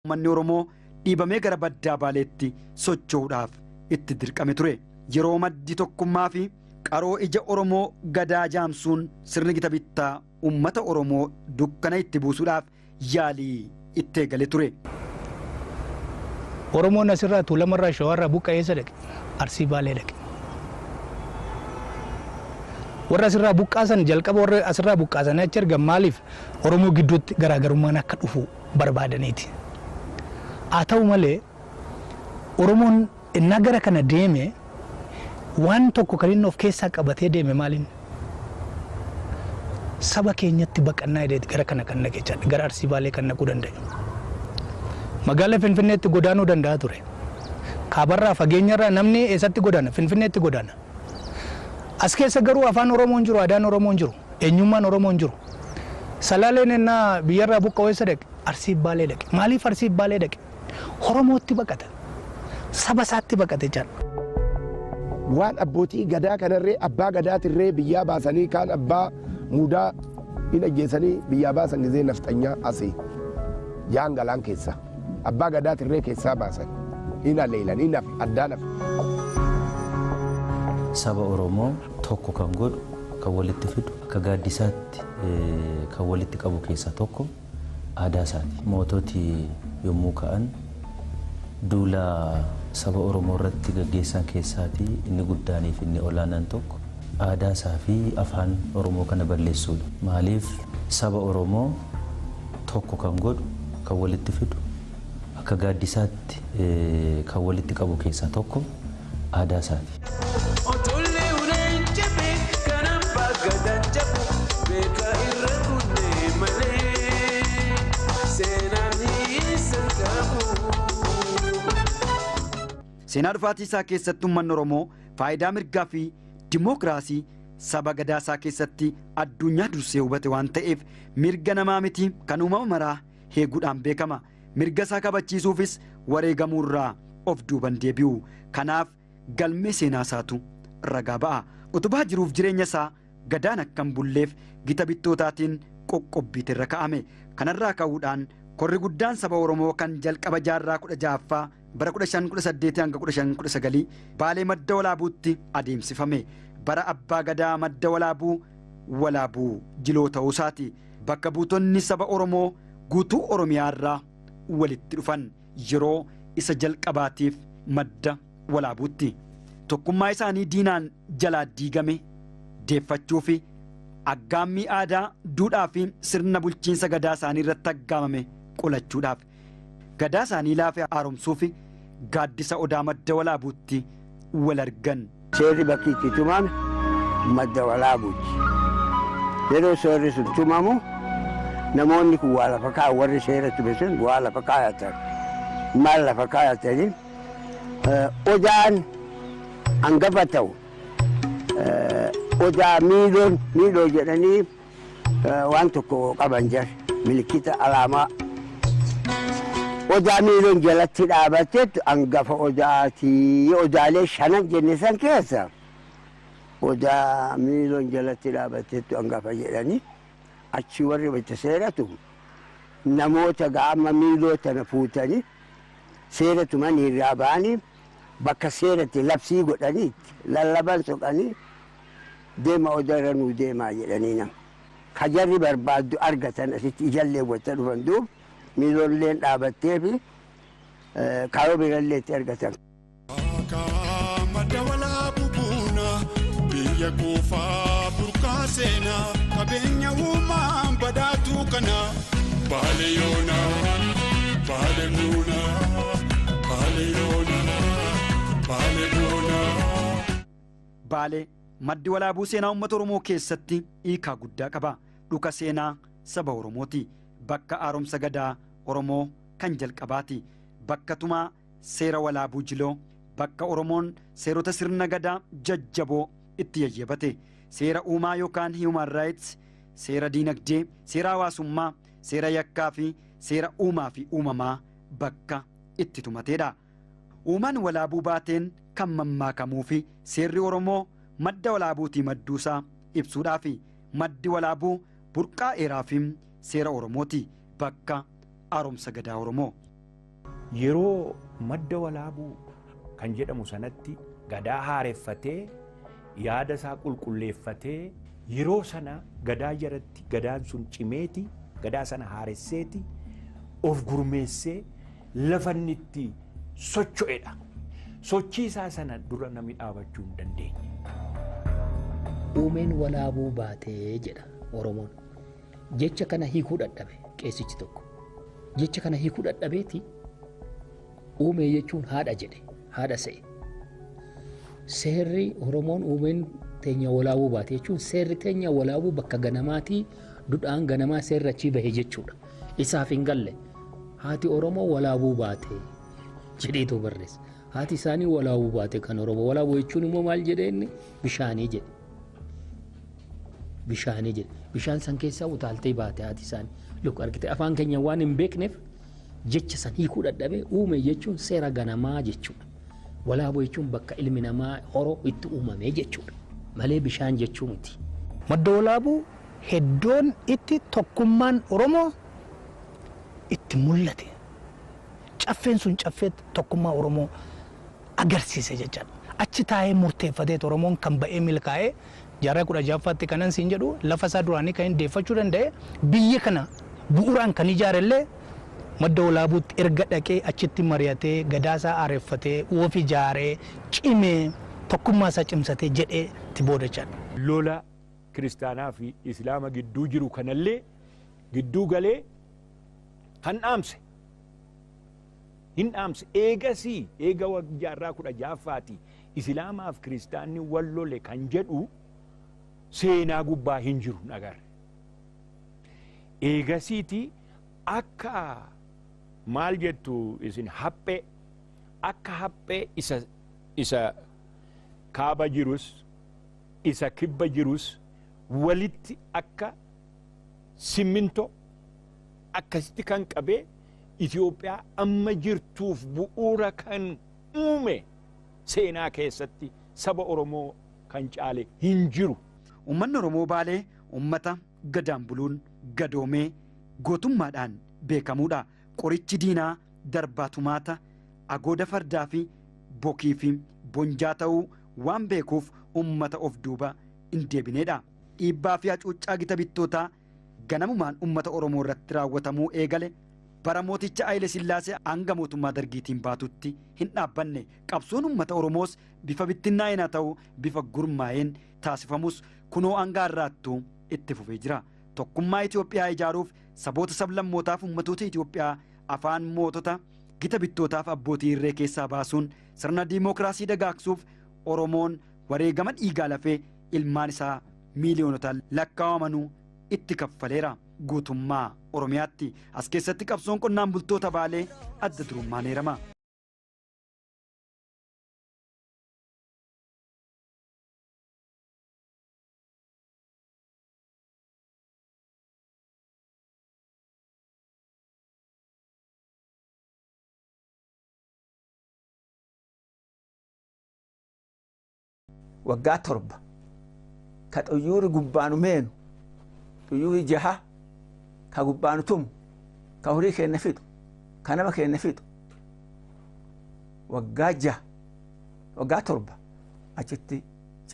Uummanni Oromoo dhiibamee gara baddaa Baaleetti socho'uudhaaf itti dirqame ture. Yeroo maddi tokkummaa fi qaroo ija Oromoo gadaa jaamsuun sirni gita bittaa uummata Oromoo dukkana itti buusuudhaaf yaalii itti eegale ture. Oromoon asirraa Tuulamarraa Shawaarraa buqqa'ee eessa dhaqe? Arsii Baalee dhaqe. Warra asirraa buqqaasan jalqaba warra asirraa buqqaasan achi ergan maaliif Oromoo gidduutti garaagarummaan akka dhufu barbaadaniiti. Haa ta'u malee Oromoon innaa gara kana deeme waan tokko kan inni of keessaa qabatee deeme maaliin? Saba keenyatti baqannaa jedheeti gara kana kan dhaqe jechaadha. Gara Arsii Baalee kan dhaquu danda'e. Magaalaa Finfinneetti godaanuu danda'a ture. Kaabarraa fageenyarraa namni eessatti godaana? Finfinneetti godaana. As keessa garuu afaan Oromoo hin jiru, aadaan Oromoo hin jiru, eenyummaan Oromoo hin jiru. Salaaleen ennaa biyyarraa buqqa'u eessa dhaqe? Arsii Baalee dhaqe. Maaliif Arsii Baalee dhaqe? Oromootti baqata. Saba isaatti baqate jechaadha. Waan abbootii gadaa kanarree abbaa gadaatirree biyyaa baasanii kaan abbaa muudaa hin ajjeesanii biyyaa baasan gizee nafxanyaa asii jaan galaan keessa abbaa gadaatirree keessaa baasan hin aleelan hin hafe addaan hafe. Saba Oromoo tokko kan godhu kan walitti fidu akka gaaddisaatti kan walitti qabu keessaa tokko aadaa isaati. Moototi yommuu ka'an duula saba Oromoo irratti gaggeessan keessaatii inni guddaanii fi inni olaanaan tokko aadaa isaa fi afaan Oromoo kana balleessuudha. Maaliif saba Oromoo tokko kan godhu kan walitti fidu akka gaaddisaatti kan walitti qabu keessaa tokko aadaa isaati. Otollee uleen jabe kanan baagadan jabu beeka irra kunne malee seenaan hiyyeessan qabu. Seenaa dhufaatii isaa keessatti uummanni Oromoo faayidaa mirgaa fi dimookiraasii saba gadaa isaa keessatti addunyaa dursee hubate waan ta'eef mirga namaa miti kan uumama maraa eeguudhaan beekama. Mirga isaa kabachiisuufis wareegamuurraa of duuban deebi'u. Kanaaf galmee seenaa isaatu ragaa ba'a. Utubaa jiruuf jireenya isaa gadaan akka hin bulleef gita bittootaatiin qoqqobbiitu irra kaa'ame. Kanarraa ka'uudhaan korri guddaan saba Oromoo kan jalqaba jaarraa 16ffaa bara 1518 hanga 1519 Baalee Madda Walaabuutti adeemsifame. Bara abbaa gadaa Madda Walaabuu Walaabuu Jiloo ta'uu isaati. Bakka buutonni saba Oromoo guutuu Oromiyaa irraa walitti dhufan yeroo isa jalqabaatiif Madda Walaabuutti. Tokkummaa isaanii diinaan jalaa diigame deeffachuu fi aggaammii aadaa, duudhaa fi sirna bulchiinsa gadaa isaanii irratti aggaamame qolachuudhaaf gadaa isaanii laafee haaromsuu fi gaaddisa odaa Madda Walaabuutti wal argan. Seerri bakki itti tumame Madda Walaabuuti. Yeroo seerri sun tumamu namoonni kun waa lafa kaa'an, warri seera tume sun waa lafa kaayatan. Maal lafa kaayatanii? Odaan hangafa ta'u odaa miiloon miiloo jedhanii waan tokko qaban jira milikita alaamaa. Odaa miiloon jalatti dhaabatetti hangafa odaatii odaalee shanan jenne san keessa odaa miiloon jalatti dhaabatetti hangafa jedhanii achi warri itti seeratu namoota gaama miiloo tana fuutanii seera tumanii irraa ba'anii bakka seeratti labsii godhanii lallaban soqanii deema odaa irra nuu deemaa jedhanii nama. Ka jarri barbaaddu argatan asitti ijallee wata dhufan duub miilolleen dhaabattee fi kaayoo birallee itti argatan. Madda Walaabuu buuna biyya kuufaa burqaa seenaa qabeenya uumaan badhaatuu kana Baale yoona Baale buuna Baale yoona Baale buuna. Baalee maddi Walaabuu seenaa uummata Oromoo keessatti hiikaa guddaa qaba. Dhuka seenaa saba Oromooti. Bakka haaromsa gadaa Oromoo kan jalqabaati. Bakka tumaa seera Walaabuu Jiloo bakka Oromoon seerota sirna gadaa jajjaboo itti yayyabate. Seera uumaa yookaan human rights, seera diinagdee, seera hawaasummaa, seera yakkaa fi seera uumaa fi uumamaa bakka itti tumateedha. Uumaan Walaabuu baateen kan mammaakamuu fi seerri Oromoo madda Walaabuutii madduusaa ibsuudhaafi maddi Walaabuu burqaa eeraa fi seera Oromooti bakka haaromsa gadaa Oromoo. Yeroo madda walaabuu kan jedhamu sanatti gadaa haareffatee yaada isaa qulqulleeffatee yeroo sana gadaa jaratti gadaan sun cimeeti gadaa sana haaresseeti of gurmeessee lafa inni itti socho'edha. Sochii isaa sana dura namni dhaabachuu hin dandeenye. Uumeen walaabuu baatee jedha Oromoon. Jecha kana hiikuu dadhabe qeessichi tokko. Jecha kana hiikuu dadhabeeti uumee jechuun haadha jedhe, haadha se'e. Seerri Oromoon uumeen teenya walaabuu baate jechuun seerri teenya walaabuu bakka ganamaatii dudhaan ganamaa seerri achii bahe jechuudha. Isaaf hin galle haati Oromoo walaabuu baate jedheetu barreessa. Haati isaanii walaabuu baate kan Oromoo. Walaabuu jechuun immoo maal jedhee inni bishaanii jedhe. Bishaanii jedhe. Bishaan san keessaa utaaltee baate haati isaanii. Luk argite afaan keenya waan hin beekneef jecha san hiikuu dadhabee uume jechuun seera ganamaa jechuudha. Walaabuu jechuun bakka ilmi namaa horoo itti uumame jechuudha. Malee bishaan jechuu miti. Madda walaabuu heddoon itti tokkummaan Oromoo itti mul'ate. Caffeen sun caffee tokkummaa Oromoo agarsiise jechaadha. Achi taa'ee murteeffateet Oromoon kan ba'ee milkaa'ee jaarraa 16ffaatti kanan siin jedhu lafa isaa duraanii kan inni deeffachuu danda'e biyya kana bu'uuraan kan ijaarellee madda walaabuutti erga dhaqee achitti mari'atee gadaa isaa haareffatee of ijaaree cimee tokkummaa isaa cimsatee jedhee itti booda jechaadha. Lola kiristaanaa fi islaama gidduu jiru kanallee gidduu galee kan dhaamse. Hin dhaamse eegasii eega jaarraa 16ffaati islaamaaf kiristaanni wal lole kan jedhu seenaa gubbaa hin jiru nagarre. Eegasiiti akka maal jettu isin haphee akka haphee isa kaaba jirus isa kibba jirus walitti akka simmintoo akkasitti kan qabee Itoophiyaa amma jirtuuf bu'uura kan uume seenaa keessatti saba Oromoo kan caale hin jiru. Uummanni Oromoo Baalee uummata gadaan buluun gadoomee gootummaadhaan beekamuudha. Qorichi diinaa darbaa tumaata agooda fardaa fi bokii fi bonjaa ta'uu waan beekuuf uummata of duuba hin deebineedha. Dhiibbaa fi hacuuccaa gita bittootaa ganamumaan uummata Oromoo irratti raawwatamuu eegale bara mooticha Haayile Sillaasee hanga mootummaa dargiitiin baatutti hin dhaabbanne. Qabsoon uummata Oromoos bifa bittinnaa'een haa ta'u bifa gurmaa'een taasifamus kunoo hanga har'aattuu itti fufee jira. Tokkummaa Itoophiyaa ijaaruuf saboota sablammootaaf uummattoota Itoophiyaa afaan mootota gita bittootaaf abbootii irree keessaa baasuun sirna diimokiraasii dagaagsuuf Oromoon wareegama dhiigaa lafee ilmaan isaa miiliyoonota lakkaa'amanuu itti kaffaleera. Guutummaa Oromiyaatti as keessatti qabsoon qonnaan bultoota Baalee adda durummaan eerama. Waggaa 7 ka xuyyuuri gubbaanu meenu xuyyuuri 6 ka gubbaanu tumu ka horii keenya fixu ka nama keenya fixu waggaa 6 waggaa 7 achitti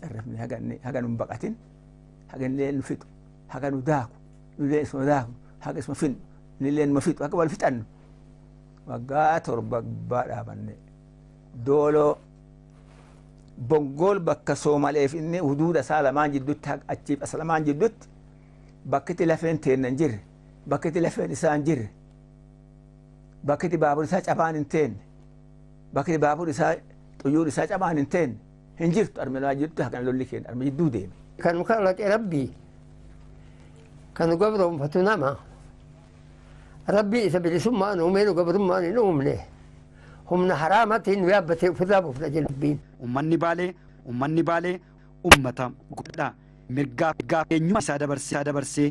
carrafne haga nu baqatin haga illee nu fixu haga nu daaku nullee isuma daaku haga isuma finnu nillee numa fixu haga wal fixannu waggaa 7 gubbaa dhaabanne dooloo Bongool bakka Soomaleef inni huduuda isaa lamaan jidduutti achiif as lamaan jidduutti bakkitti lafeen teenna hin jirre bakkitti lafeen isaa hin jirre bakkitti baabur isaa cabaan hin teenne bakkitti baabur isaa xuyyuur isaa cabaan hin teenne hin jirtu arme lamaa jidduutti hakan lolli keenya arme jidduu deeme. Kan kalaqe Rabbii kan gabroonfatu nama Rabbii isa bilisummaan uumee nu gabrummaan hin uumne. Humna haraamaatiin nu yaabbatee ofirraa buufna jedhu. Uummanni Baalee uummata guddaadha. Mirgaa eenyummaa isaa dabarsee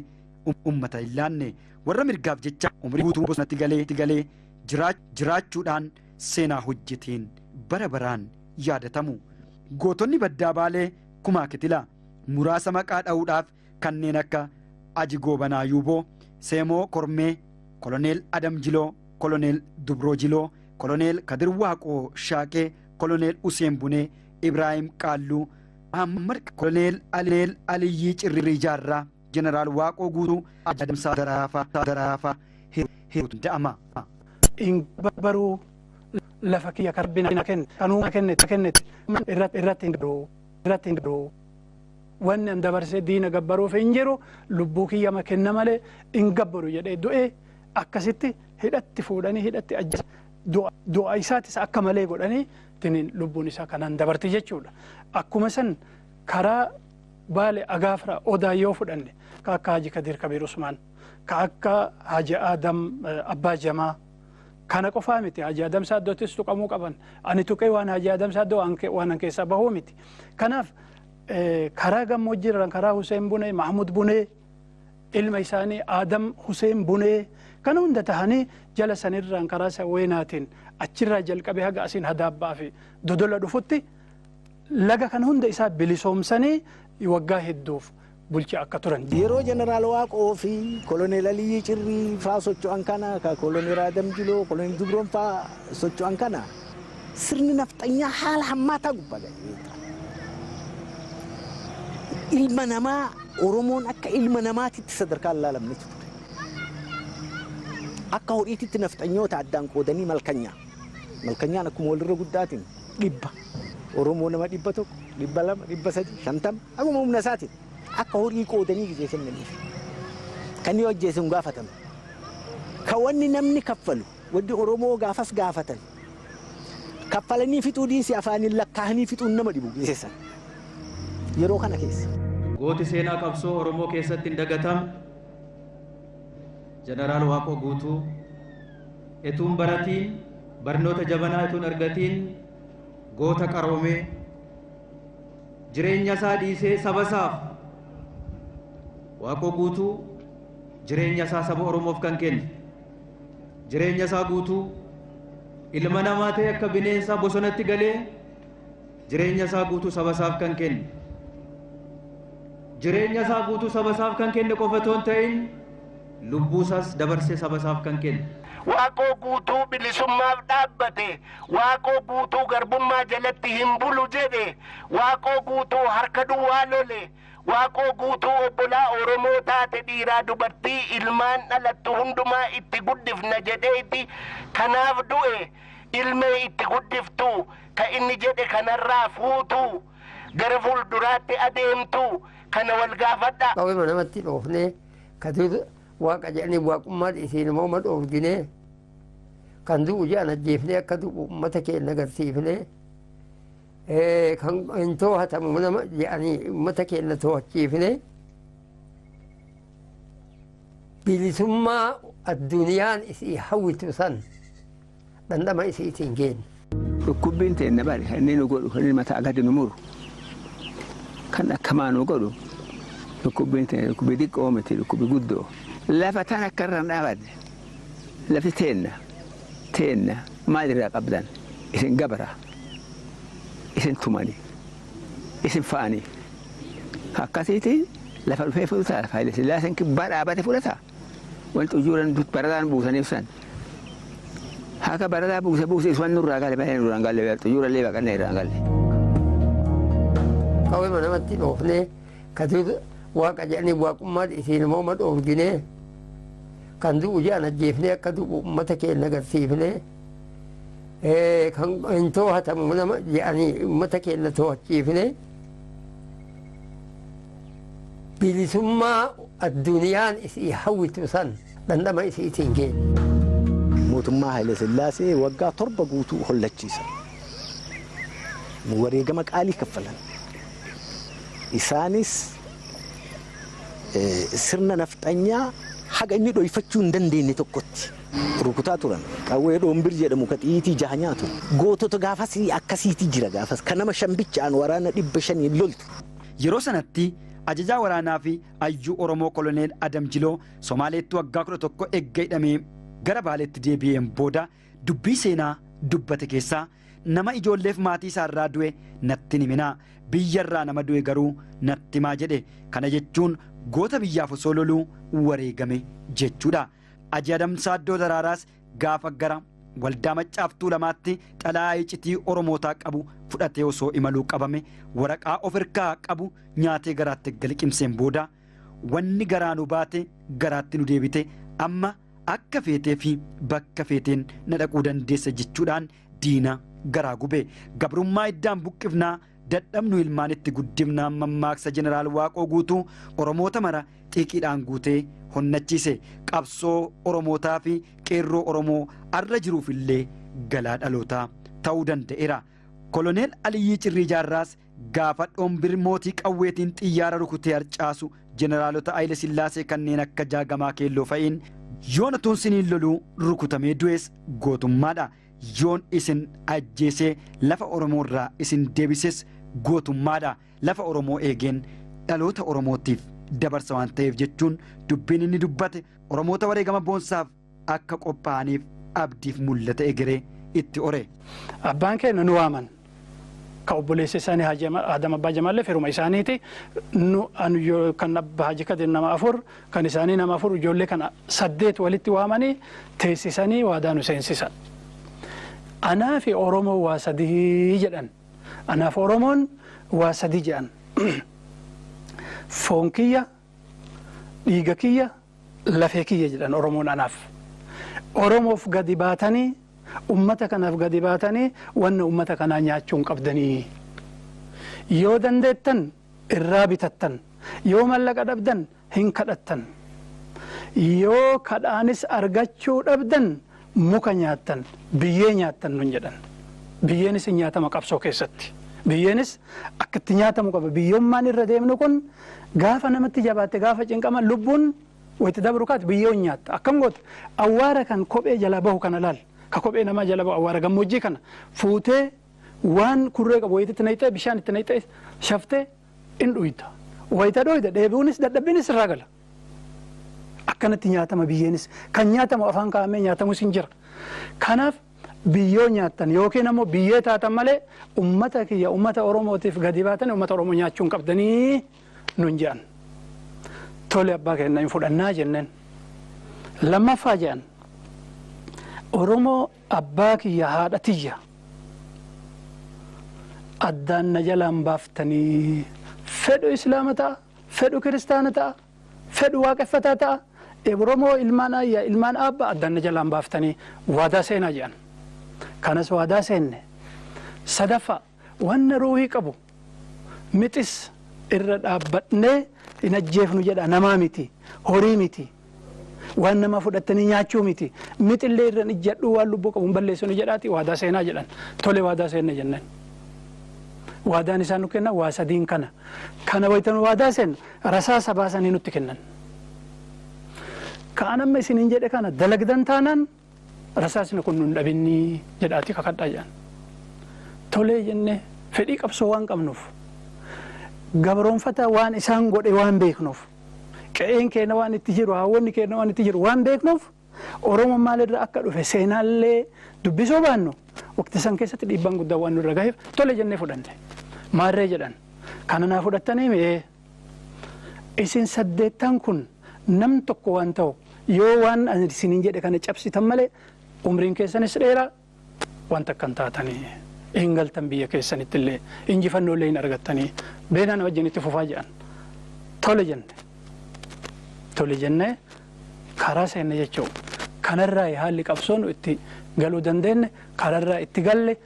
uummata hin laanne warra mirgaaf jecha umrii guutuu bosonatti galee jiraachuudhaan seenaa hojjeteen bara baraan yaadatamu. Gootonni baddaa Baalee kumaa kitila muraasa maqaa dha'uudhaaf kanneen akka Aji Goobanaa Yuuboo, Seemoo Kormee, Koloneel Adam Jiloo, Koloneel Dubroo Jiloo, Koloneel Kadir Waaqoo Shaaqee, Koloneel Useen Bunee, Ibraahim Qaalluu, Muhammad Koloneel Aleel Aliyyii Cirrii Jaarraa, Jeneraal Waaqoo Guutuu, Adamsaa Daraafaa hiruutu da'ama. In baruu lafa kiyya karbina kenne kanuu kenne kenne irratti hin garuu irratti hin garuu wanni an dabarsee diina gabbaruuf hin jiru lubbuu kiyya ma kenna malee hin gabbaru jedhee du'ee akkasitti hidhatti fuudhanii hidhatti ajjeesa du'a isaatis akka malee godhanii tiniin lubbuun isaa kanaan dabarti jechuudha. Akkuma san karaa Baale Agaafra Odaa yoo fudhanne ka akka Haji Kadir Kabiir Usmaan ka akka Haji Adam Abbaa Jamaa kana qofaa miti. Haji Adam Saaddootis tuqamuu qaban. Ani tuqee waan Haji Adam Saaddoo waan an keessaa bahuu miti. Kanaaf karaa gammoojjii irraan karaa Hussein Bunee, Mahmud Bunee, ilma isaanii Adam Hussein Bunee kana hunda tahanii jala sanirraan karaa Sawweenaatiin achirraa jalqabee haga asiin Hadaabbaa fi Dodola dhufutti laga kan hunda isaa bilisoomsanii waggaa hedduuf bulchaa akka turan. Yeroo Jeneraal Waaqoo fi Koloneel Aliyyii Cirrii faa socho'an kana, ka Koloneel Adam Jiloo, Koloneel Dubroon faa socho'an kana sirni nafxanyaa haala hammaataa gubbaa ga'e. Ilma namaa Oromoon akka ilma namaatitti sadarkaa ilaalamne ture. Akka horiititti nafxanyoota addaan qoodanii malkanyaa. Malkanyaan akkuma walirra guddaatiin 100. Oromoo nama 100, 200, 300, 50 akkuma humna isaatiin akka horii qoodanii gisee kennaniif. Kan yoo ajjeese hin gaafatame. Kan wanni namni kaffalu wanni Oromoo gaafas gaafatan. Kaffalanii fixuu dhiisii afaaniin lakkaa'anii fixuun nama dhibu gisee sana. Yeroo kana keessa. Gooti seenaa qabsoo Oromoo keessatti hin dagatamne Jeneraal Waaqoo Guutuu etuun baratiin barnoota jabanaa etuun argatiin goota qaroomee jireenya isaa dhiisee saba isaaf Waaqoo Guutuu jireenya isaa saba Oromoof kan kenne jireenya isaa guutuu ilma namaa ta'e akka bineensaa bosonatti galee jireenya isaa guutuu saba isaaf kan kenne jireenya isaa guutuu saba isaaf kan kenne qofa otoo hin ta'in lubbuu isaas dabarsee saba isaaf kan kenne. Waaqoo Guutuu bilisummaaf dhaabbate, Waaqoo Guutuu garbummaa jalatti hin bulu jedhe, Waaqoo Guutuu harka duwwaa lole, Waaqoo Guutuu obbolaa Oromoo taate dhiiraa dubartii ilmaan dhalattu hundumaa itti guddifna jedheeti kanaaf du'e ilmee itti guddiftu ka inni jedhe kanarraa fuutu gara fuulduraatti adeemtu kana wal gaafadha. Qawwee namatti dhoofnee kadir waaqa jedhanii waaqummaan isiin immoo ma dhoofginee kan du'u jedhan ajjeefnee akka du'u uummata keenya agarsiifnee kan hin to'atamu nama jedhanii uummata keenya to'achiifnee bilisummaa addunyaan isii hawwitu san dhandhama isiitiin geenne. Dhukkubbiin teenna bari kan inni nu godhu kan inni mataa gadi nu muru kan akkamaa nu godhu dhukkubbiin teenna dhukkubbii xiqqoo miti dhukkubbii guddoo. Lafa tan akka irra hin dhaabanne lafti teenna teenna maal irraa qabdan isin gabara isin tumanii isin fa'anii akkasiiti lafa dhufee fudhata lafa Haile Sillaaseen kibbaa dhaabate fudhata wanti ujuuran barataan buusaniif san haka barataa buuse buuse isaan nurraa gale malee nurraan galle ujuurallee baqannee irraan galle. Qawwee namatti dhoofnee kadir waaqa jedhanii waaqummaan isiin immoo ma dhoofginee kan du'u jedhan ajjeefnee akka du'u uummata keenya agarsiifnee kan hin to'atamu nama jedhanii uummata keenya to'achiifnee bilisummaa addunyaan isii hawwitu san dhandhama isiitiin geenne. Mootummaa Haile Sillaasee waggaa 7 guutuu hollachiisan. Wareegama qaalii kaffalan. Isaanis sirna nafxanyaa haga inni dhoyfachuu hin dandeenye tokkotti rukutaa turan. Qawwee dhoombir jedhamu ka xiyiitii jaha nyaatu. Gootota gaafas akkasiitii jira gaafas. Kan nama 5 bichaan waraana 500 loltu. Yeroo sanatti ajajaa waraanaa fi hayyuu Oromoo Koloneel Adam Jiloo Somaaleetti waggaa 11 eegga hidhamee gara Baaleetti deebi'een booda dubbii seenaa dubbate keessaa nama ijoolleef maatii isaarraa du'e natti himinaa biyyarraa nama du'e garuu natti himaa jedhe. Kana jechuun goota biyyaaf osoo loluu wareegame jechuudha. Haji Adam Saaddoo Daraaraas gaafa gara waldaa Maccaaftuu lamaatti xalaa iccitii Oromootaa qabu fudhatee osoo imaluu qabame waraqaa of harkaa qabu nyaatee garaatti galiqimseen booda wanni garaa nu baate garaatti nu deebite amma akka feetee fi bakka feeteen na dhaquu dandeessa jechuudhaan diina garaa gube. Gabrummaa iddaan buqqifnaa dadhabnu ilmaan itti guddifnaa mammaaksa Jeneraal Waaqoo Guutuu Oromoota mara xiiqiidhaan guutee honnachiise. Qabsoo Oromootaa fi qeerroo Oromoo arra jiruuf illee galaa dhalootaa ta'uu danda'eera. Koloneel Aliyyii Cirrii Jaarraas gaafa dhombir mootii qawweetiin xiyyaara rukutee harcaasu jeneraalota Haayile Sillaasee kanneen akka Jaagamaa Keelloo fa'iin yoon utuun siniin loluu rukutamee du'es gootummaadha. Yoon isin ajjeesee lafa Oromoo irraa isin deebises gootummaadha. Lafa Oromoo eegeen dhaloota Oromootiif dabarsa waan ta'eef jechuun dubbiin inni dubbate Oromoota wareegama boonsaaf akka qophaa'aniif abdiif mul'ata egeree itti ore. Abbaan keenya nu waaman. Ka obboleessa isaanii Haji Adam Abbaa Jamaallee firuma isaaniiti. Nu anu kan Abbaa Haji Kadir nama 4 kan isaanii nama 4 ijoollee kana 8 walitti waamanii teessisanii waadaa nu seensisan. Anaa fi Oromoo waa sadii jedhan. Anaaf Oromoon waa sadii jedhan. Foon kiyya, dhiiga kiyya, lafee kiyya jedhan Oromoon anaaf. Oromoof gadi baatanii ummata kanaaf gadi baatanii wanna ummata kanaa nyaachuu hin qabdanii. Yoo dandeettan irraa bitattan, yoo mallaqa dhabdan hin kadhattan, yoo kadhaanis argachuu dhabdan muka nyaattan, biyyee nyaattan nun jedhan. Biyyeenis hin nyaatama qabsoo keessatti. Biyyeenis akkatti nyaatamu qaba. Biyyummaan irra deemnu kun gaafa namatti jabaatte gaafa cinqama lubbuun wayitti dabru kaati biyyoo hin nyaatta. Akkam goote awwaara kan kophee jalaa bahu kana laal. Ka kophee namaa jala bahu awwaara gammoojjii kana fuutee waan kurree qabu wayititti naqxee bishaan itti naqxee shaftee in dhuyita. Wayita dhuyita deebi'uunis dadhabbiinis irraa gala. Akkanatti nyaatama biyyeenis kan nyaatamu afaan kaa'amee nyaatamus hin jira. Kanaaf biyyoo nyaattan yookiin ammoo biyyee taatan malee ummata kiyya ummata Oromootiif gadi baatan ummata Oromoo nyaachuu hin qabdanii nun jedhan. Tole abbaa keenya hin fudhannaa jenneen. Lammaffaa jedhan Oromoo abbaa kiyya haadha tiyya addaan na jalaan baaftanii fedhu Islaama ta'a, fedhu Kiristaana ta'a, fedhu waaqeffataa ta'a. Oromoo ilmaan ayyaa ilmaan abbaa addaan na jalaan baaftanii waadaa seenaa jedhan. Kanas waadaa seenne. Sadaffaa wanna ruuhii qabu mixis irra dhaabbannee hin ajjeefnu jedha namaa miti horii miti waan nama fudhattanii nyaachuu miti mixillee irra hin ijjadhu waan lubbuu qabu hin balleessinu jedhaati waadaa seenaa jedhan. Tole waadaa seenne jenneen. Waadaan isaan nu kennan waa sadiin kana. Kana wayitan waadaa seennu rasaasa baasanii nutti kennan. Kaan amma isiniin jedhe kana dalagdan taanaan rasaasni kun nun dhabinni jedhaati kakadhaa jedhan. Tolee jennee fedhii qabsoo waan qabnuuf gabroonfata waan isaan godhe waan beeknuuf qe'een keenya waan itti jiru hawwanni keenya waan itti jiru waan beeknuuf Oromoon maalirra akka dhufe seenaallee dubbisuu baannu waqti san keessatti dhiibbaan guddaa waan nurra gaheef tole jennee fudhanne. Maarree jedhan kana naa fudhattanii mi'ee isin 8 kun nam tokko waan ta'u yoo waan ani isiniin jedhe kana cabsitan malee umriin keessanis dheeraa wanta akkan taatanii hin galtan biyya keessanitti illee injifannoo illee hin argattanii beelaan wajjin itti fufaa jedhan. Tole jenne. Tole jennee karaa seenne jechuudha. Kanarraa haalli qabsoon itti galuu dandeenye kararraa itti galle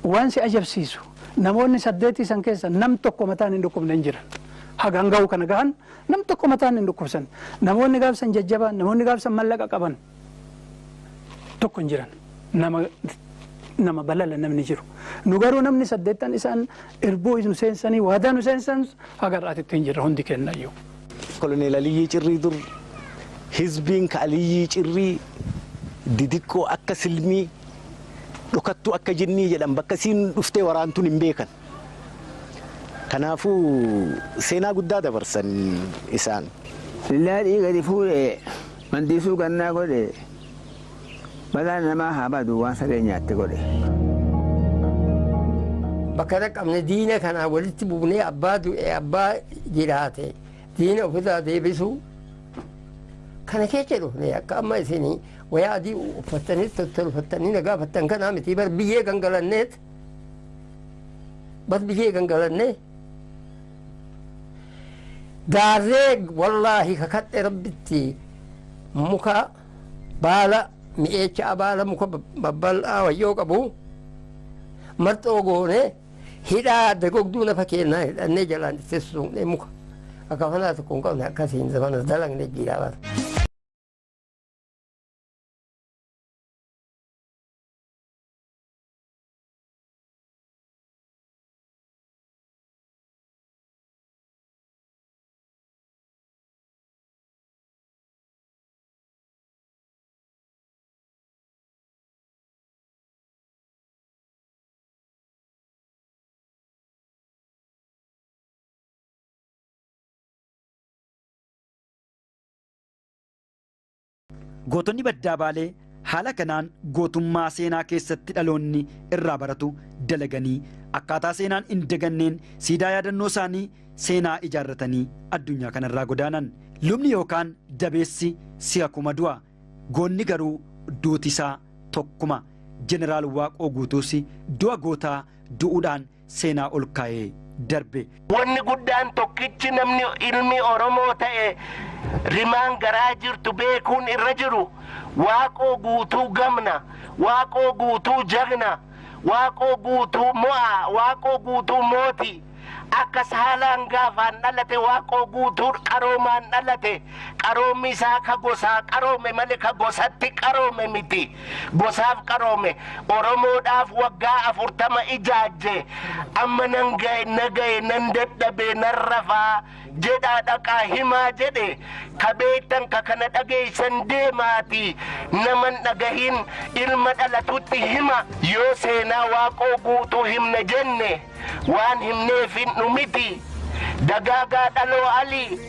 waan si ajabsiisu namoonni 8 san keessa nam tokko mataan hin dhukkubne hin jiran. Hagaan ga'u kana gahan nam tokko mataan hin dhukkubsan. Namoonni gaafsan jajjabaan namoonni gaafsan mallaqa qaban tokko hin jiran. Nama balala namni jiru. Nu garuu namni 8 isaan irbuu nu seensanii waadaa nu seensan haga har'aatitti hin jirre hundi kennayyuu. Koloneel Aliyyii Cirrii dur hizbiin ka Aliyyii Cirrii didiqqoo akka silmii dhokattuu akka jinnii jedhan bakka siin dhuftee waraantuun hin beekan. Kanaafuu seenaa guddaa dabarsan isaan. Sillaadhii gadi fuudhee mandiisuu gannaa godhe balaan namaa haa badu waan saree nyaatte godhe. Bakka dhaqqabne diina kanaa walitti buunee abbaa du'e abbaa jiraate diina ofirraa deebisu Kana keessa dhufne akka amma isinii wayaa adii uffattanii tolfatanii nagaa uffattan kanaa miti bar biyyee gangalanneet bar biyyee gangalannee gaarree wallaahi kakadhe rabbitti muka baala mi'eecha baala muka babbal'aa wayyoo qabu marxoo goone hidhaa dagogduu lafa keenyaa hidhannee jalaan itti suuqnee muka akka fanaa tokko hin qabne akkasiin zamana dalagne jiraa bara. Gootonni baddaa Baalee haala kanaan gootummaa seenaa keessatti dhaloonni irraa baratu dalaganii akkaataa seenaan hin daganneen siidaa yaadannoo isaanii seenaa ijaarratanii addunyaa kanarraa godaanan. Lubni yookaan dabeessi si'a kuma du'a. Goonni garuu duuti isaa tokkuma. Jeneraal Waaqoo Guutuus du'a gootaa du'uudhaan seenaa ol kaa'ee darbe. Wanni guddaan tokkichi namni ilmi Oromoo ta'e rimaan garaa jirtu beekuun irra jiru Waaqoo Guutuu gamna, Waaqoo Guutuu jagna, Waaqoo Guutuu mo'a, Waaqoo Guutuu mooti. Akka saalaan gaafaan dhalate Waaqoo Guutuu qaroomaan dhalate qaroommi isaa ka gosaa qaroome malee ka gosatti qaroome miti gosaaf qaroome Oromoodhaaf waggaa 40 ijaajje amma nan gahe na gahe nan dadhabe nan rafaa jedhaa dhaqaa himaa jedhe ka beektan ka kana dhageessan deemaati naman dhagahin ilma dhalatutti hima yoo seenaa Waaqoo Guutuu himna jenne waan himneef hin dhumiti dagaagaa dhaloo alii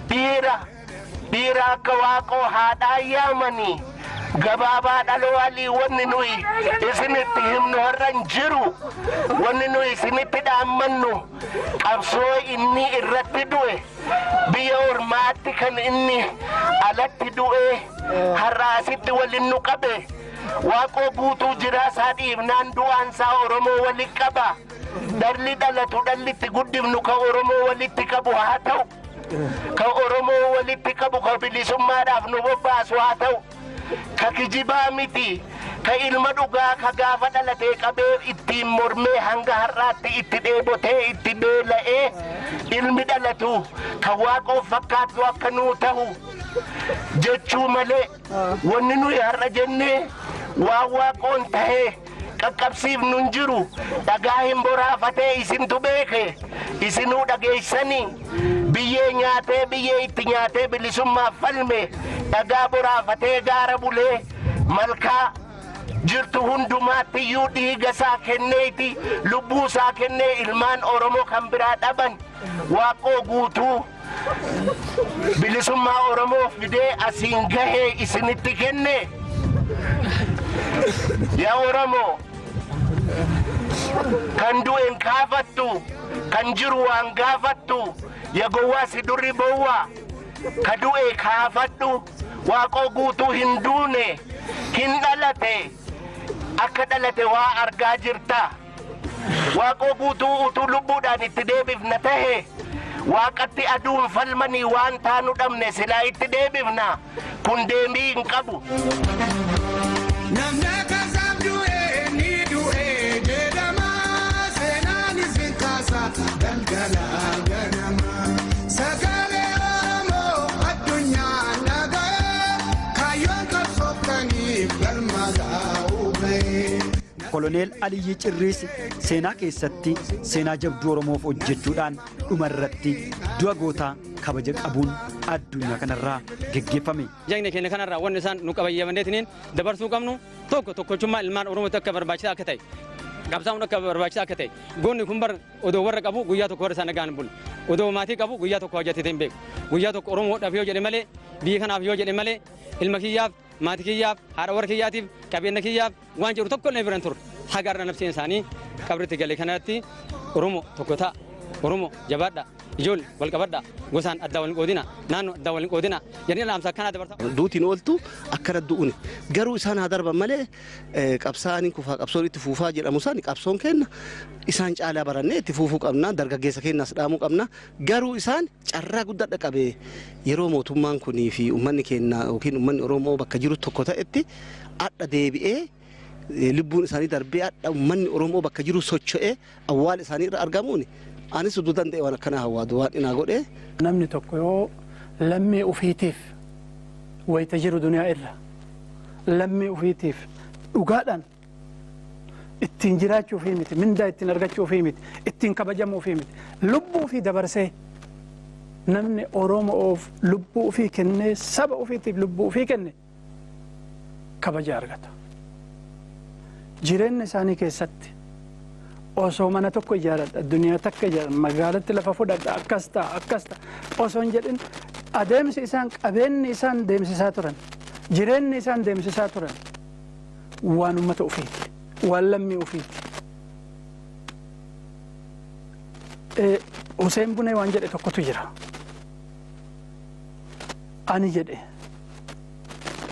dhiira dhiira akka Waaqoo haadhaa yaamanii gabaabaa dhaloo alii wanni nuyi isinitti himnu har'a hin jiru wanni nuyi isinitti dhaammannu qabsoo inni irratti du'e biyya ormaatti kan inni alatti du'e har'a asitti waliin nu qabe Waaqoo Guutuu jiraa isaa dhiibnaan du'aan isaa Oromoo waliin qaba. Dhalli dhalatu dhalli itti guddifnu kan Oromoo walitti qabu haa ta'u. Kan Oromoo walitti qabu kan bilisummaadhaaf nu bobbaasu haa ta'u. Ka kijibaa miti. Ka ilma dhugaa ka gaafa dhalatee qabee ittiin mormee hanga har'aatti itti dheebotee itti beela'ee ilmi dhalatu kan Waaqoo fakkaatu akka nuu ta'u jechuu malee wanni nuyi har'a jennee waan Waaqoon tahee qaqqabsiifnu hin jiru dhagaa hin boraafatee isintu beeke isinuu dhageessanii biyyee nyaatee biyyee itti nyaatee bilisummaaf falme dhagaa boraafatee gaara bulee malkaa jirtu hundumaatti iyyuu dhiiga isaa kenneeti lubbuu isaa kennee ilmaan Oromoo kan biraa dhaban Waaqoo Guutuu bilisummaa Oromoo fidee asiin gahee isinitti kenne. Yaa Oromoo kan du'e hin kaafattu kan jiru waan gaafattu yaa gowwaa si durri bowwaa ka du'e kaafadhu Waaqoo Guutuu hin duune hin dhalate akka dhalate waa argaa jirta. Waaqoo Guutuu utuu lubbuudhaan itti deebifna tahe waaqatti aduun falmanii waan taanu dhabne silaa itti deebifna kun deebii hin qabu. Namni kasaaf du'e ni du'e jedhama seenaan isin kaasa galgala ganama. Sagalee Oromoo addunyaan dhaga'e kaayyoon qabsooftaniif galma gaa'uu ba'e. Koloneel Aliyyi Cirriis seenaa keessatti seenaa jabduu Oromoof hojjechuudhaan dhumarratti du'a gootaa kabaja qabuun addunyaa kanarraa geggeeffame. Jagna keenya kanarraa wanni isaan nu qabayyamanneetiniin dabarsuu qabnu tokko tokkochummaa ilmaan Oromootti akka barbaachisaa akka ta'e qabsaa'uun akka barbaachisaa akka ta'e goonni kun bar odoo warra qabu guyyaa tokko warra isaan nagaan bulu odoo maatii qabu guyyaa tokko hojjetee hin beeku guyyaa tokko Oromoodhaaf yoo jedhe malee biyya kanaaf yoo jedhe malee ilma kiyyaaf maatii kiyyaaf haadha warra kiyyaatiif qabeenya kiyyaaf waan jedhu tokko illee biran turre haga har'a nafseen isaanii qabritti gale kanatti Oromoo tokko ta'a Oromoo jabaadha Ijoollee wal qabadhaa, gosaan adda wal qoodina, naannoo adda wal qoodina jedhanii dhaamsa akkanaa dabarsa. Duutiin ooltu akkana du'uun garuu isaan haa darban malee qabsaa'anii kufaa qabsoon itti fuufaa jedhamu isaan qabsoon kenna isaan caalaa barannee itti fuufuu qabna, dargaggeessa keenyas dhaamuu qabna. Garuu isaan carraa guddaa qabe yeroo mootummaan kunii fi uummanni keenya yookiin uummanni Oromoo bakka jiru tokko ta'etti adda deebi'ee lubbuun isaanii darbee adda uummanni Oromoo bakka jiru socho'ee awwaala isaanii irra argamuun anis utuu danda'e waan akkanaa hawwaatu waan dhinaa godhee. Namni tokko yoo lammii ofiitiif wayita jiru duniyaa irra lammii ofiitiif dhugaadhaan ittiin jiraachuu ofii miti, mindaa ittiin argachuu ofii miti, ittiin kabajamuu ofii miti, lubbuu ofii dabarsee namni Oromoof lubbuu ofii kennee saba ofiitiif lubbuu ofii kenne kabaja argata. Jireenya isaanii keessatti osoo mana tokko ijaaradha, addunyaa takka ijaaradha, magaalatti lafa fudhadha, akkas ta'a, akkas ta'a osoo hin jedhin adeemsi isaan qabeenyi isaan deemsisaa turan, jireenyi isaan deemsisaa turan waan uummata ofiiti, waan lammii ofiiti. Hussein Bunee waan jedhe tokkotu jira. Ani jedhe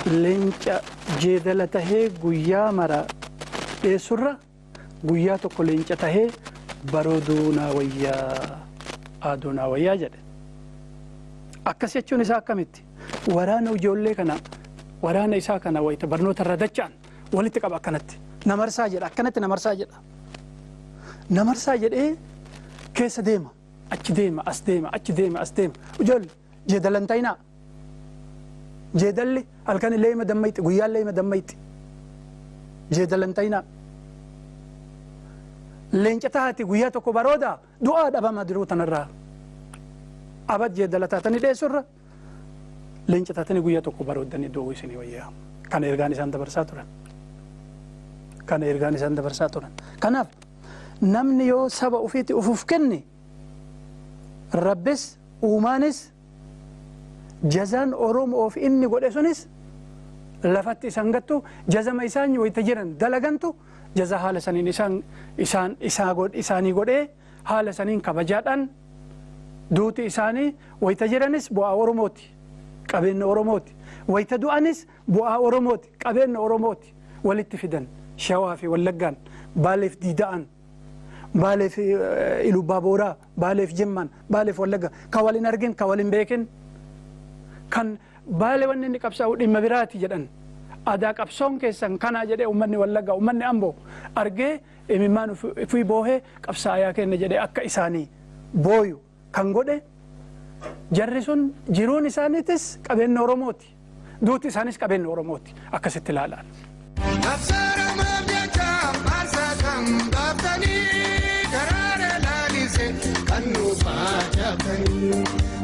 leenca jeedala tahee guyyaa mara dheessurra guyyaa tokko leenca tahee barooduu naa wayyaa, aaduu naa wayyaa jedhe. Akkas jechuun isaa akkamitti? Waraana ijoollee kana, waraana isaa kana wayita barnoota irra dacha'an walitti qaba akkanatti. Namarsaa jedha, akkanatti namarsaa jedha. Namarsaa jedhee keessa deema, achi deema, as deema, achi deema, as deema. Ijoollee jeedalan ta'inaa. Jeedalli halkan illee hima dammayxi, guyyaa illee hima dammayxi. Jeedalan ta'inaa. Leenca taati guyyaa tokko barooda du'aa dhabama diruu tanarraa. Abad jeedala taatanii dheessurra leenca taatanii guyyaa tokko barooddanii du'uu isinii wayyaa. Kana ergaan isaan dabarsaa turan. Kana ergaan isaan dabarsaa turan. Kanaaf namni yoo saba ofiitti ufuuf kenne Rabbis uumaanis jazaan Oromoof inni godhe sunis lafatti isaan gattu, jazama isaan wayita jiran dalagantu jaza haala saniin isaan isaanii godhee haala saniin kabajaadhaan duuti isaanii wayita jiranis bu'aa Oromooti, qabeenya Oromooti, wayita du'anis bu'aa Oromooti, qabeenya Oromooti. Walitti fidan Shawaa fi Wallaggaan, Baaleef Diida'an, Baaleef Ilubbaa Booraa, Baaleef Jimmaan, Baaleef Wallagga kan waliin argin, kan waliin beekin, kan Baalee wanni inni qabsaa'u dhimma biraati jedhan. Aadaa qabsoon keessan kanaa jedhee uummanni Wallaggaa, uummanni Amboo argee imimmaan ofii boohee qabsaayaa kenna jedhee akka isaanii booyu kan godhe jarri sun jiruun isaaniitis qabeenya Oromooti, duuti isaanis qabeenya Oromooti akkasitti ilaalan.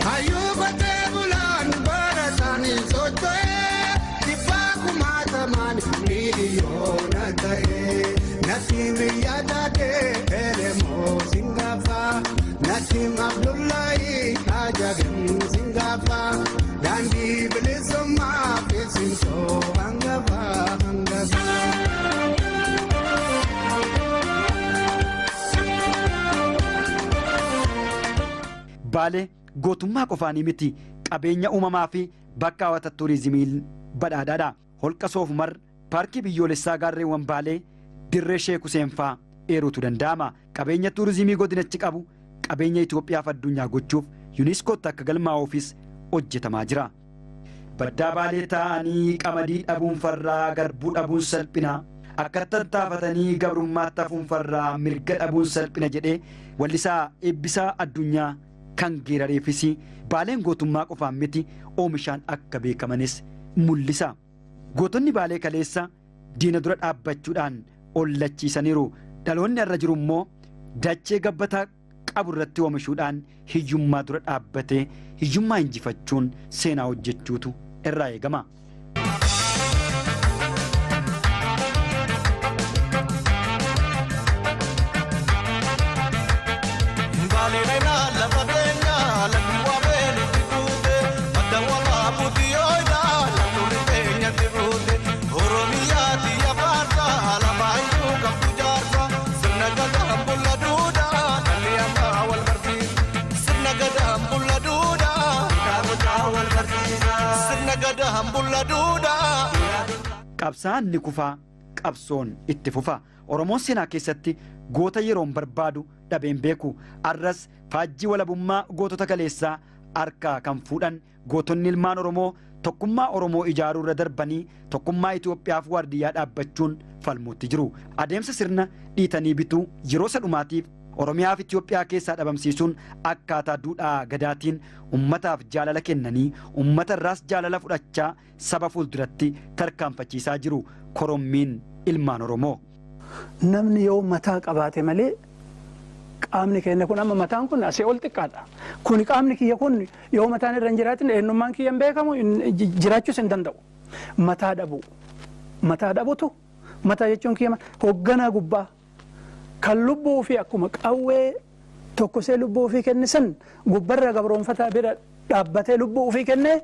Hayyuu qotee bulaan bara isaanii socho'ee dhibbaa kumaatamaan miiliyoona ta'ee Nasiim biyya taatee Elemoo Singaafaa Nasiim Abdullahi Haajagem Singaafaa daandii bilisummaa fi simsoo hangafaa hangafaa. Baalee gootummaa qofaanii miti, qabeenya uumamaa fi bakka hawwata turizimiin badhaadhaadha. Holqa Soofumar, paarkii biyyoolessaa gaarreewwan Baalee, dirree Sheek Huseen fa'aa eeruutu danda'ama. Qabeenya turizimii godinachi qabu qabeenya Itoophiyaaf addunyaa gochuuf yuuniskootti akka galmaa'uufis hojjetamaa jira. Baddaa Baalee taa'anii qamadii dhabuun farraa, garbuu dhabuun salphina, akka tattaafatanii gabrummaatti hafuun farraa, mirga dhabuun salphina jedhee wallisaa eebbisaa addunyaa kan geerareefis Baaleen gootummaa qofaan miti oomishaan akka beekamanis mul'isa. Gootonni Baalee kaleessa diina dura dhaabbachuudhaan ollachiisaniiru. Dhaloonni irra jiru immoo dachee gabbataa qabu irratti oomishuudhaan hiyyummaa dura dhaabbatee hiyyummaa injifachuun seenaa hojjechuutu irraa eegama. Sirna gadaa. Qabsaa'aan ni kufaa, qabsoon itti fufa. Oromoon seenaa keessatti goota yeroon barbaadu dhabeen beeku. Arras faajjii walabummaa gootota kaleessaa harkaa kan fuudhan gootonni ilmaan Oromoo tokkummaa Oromoo ijaaruu irra darbanii tokkummaa Itoophiyaaf waardiyyaa dhaabbachuun falmuutti jiru. Adeemsa sirna dhiitanii bituu yeroo sadhumaatiif Oromiyaaf Itoophiyaa keessaa dhabamsiisuun akkaataa duudhaa gadaatiin ummataaf jaalala kennanii ummata irraas jaalala fudhachaa saba fuulduratti tarkaanfachiisaa jiru korommiin ilmaan Oromoo. Namni yoo mataa qabaate malee qaamni keenya kun amma mataan kun asii ol xiqqaadha. Kun qaamni kiyya kun yoo mataan irra hin jiraatin eenyummaan kiyya hin beekamu jiraachuus hin danda'u. Mataa dhabu. Mataa dhabutu mataa jechuun kiyya hoogganaa gubbaa kan lubbuu ofii akkuma qawwee tokkosee lubbuu ofii kennisan gubbarra gabroonfataa bira dhaabbatee lubbuu ofii kennee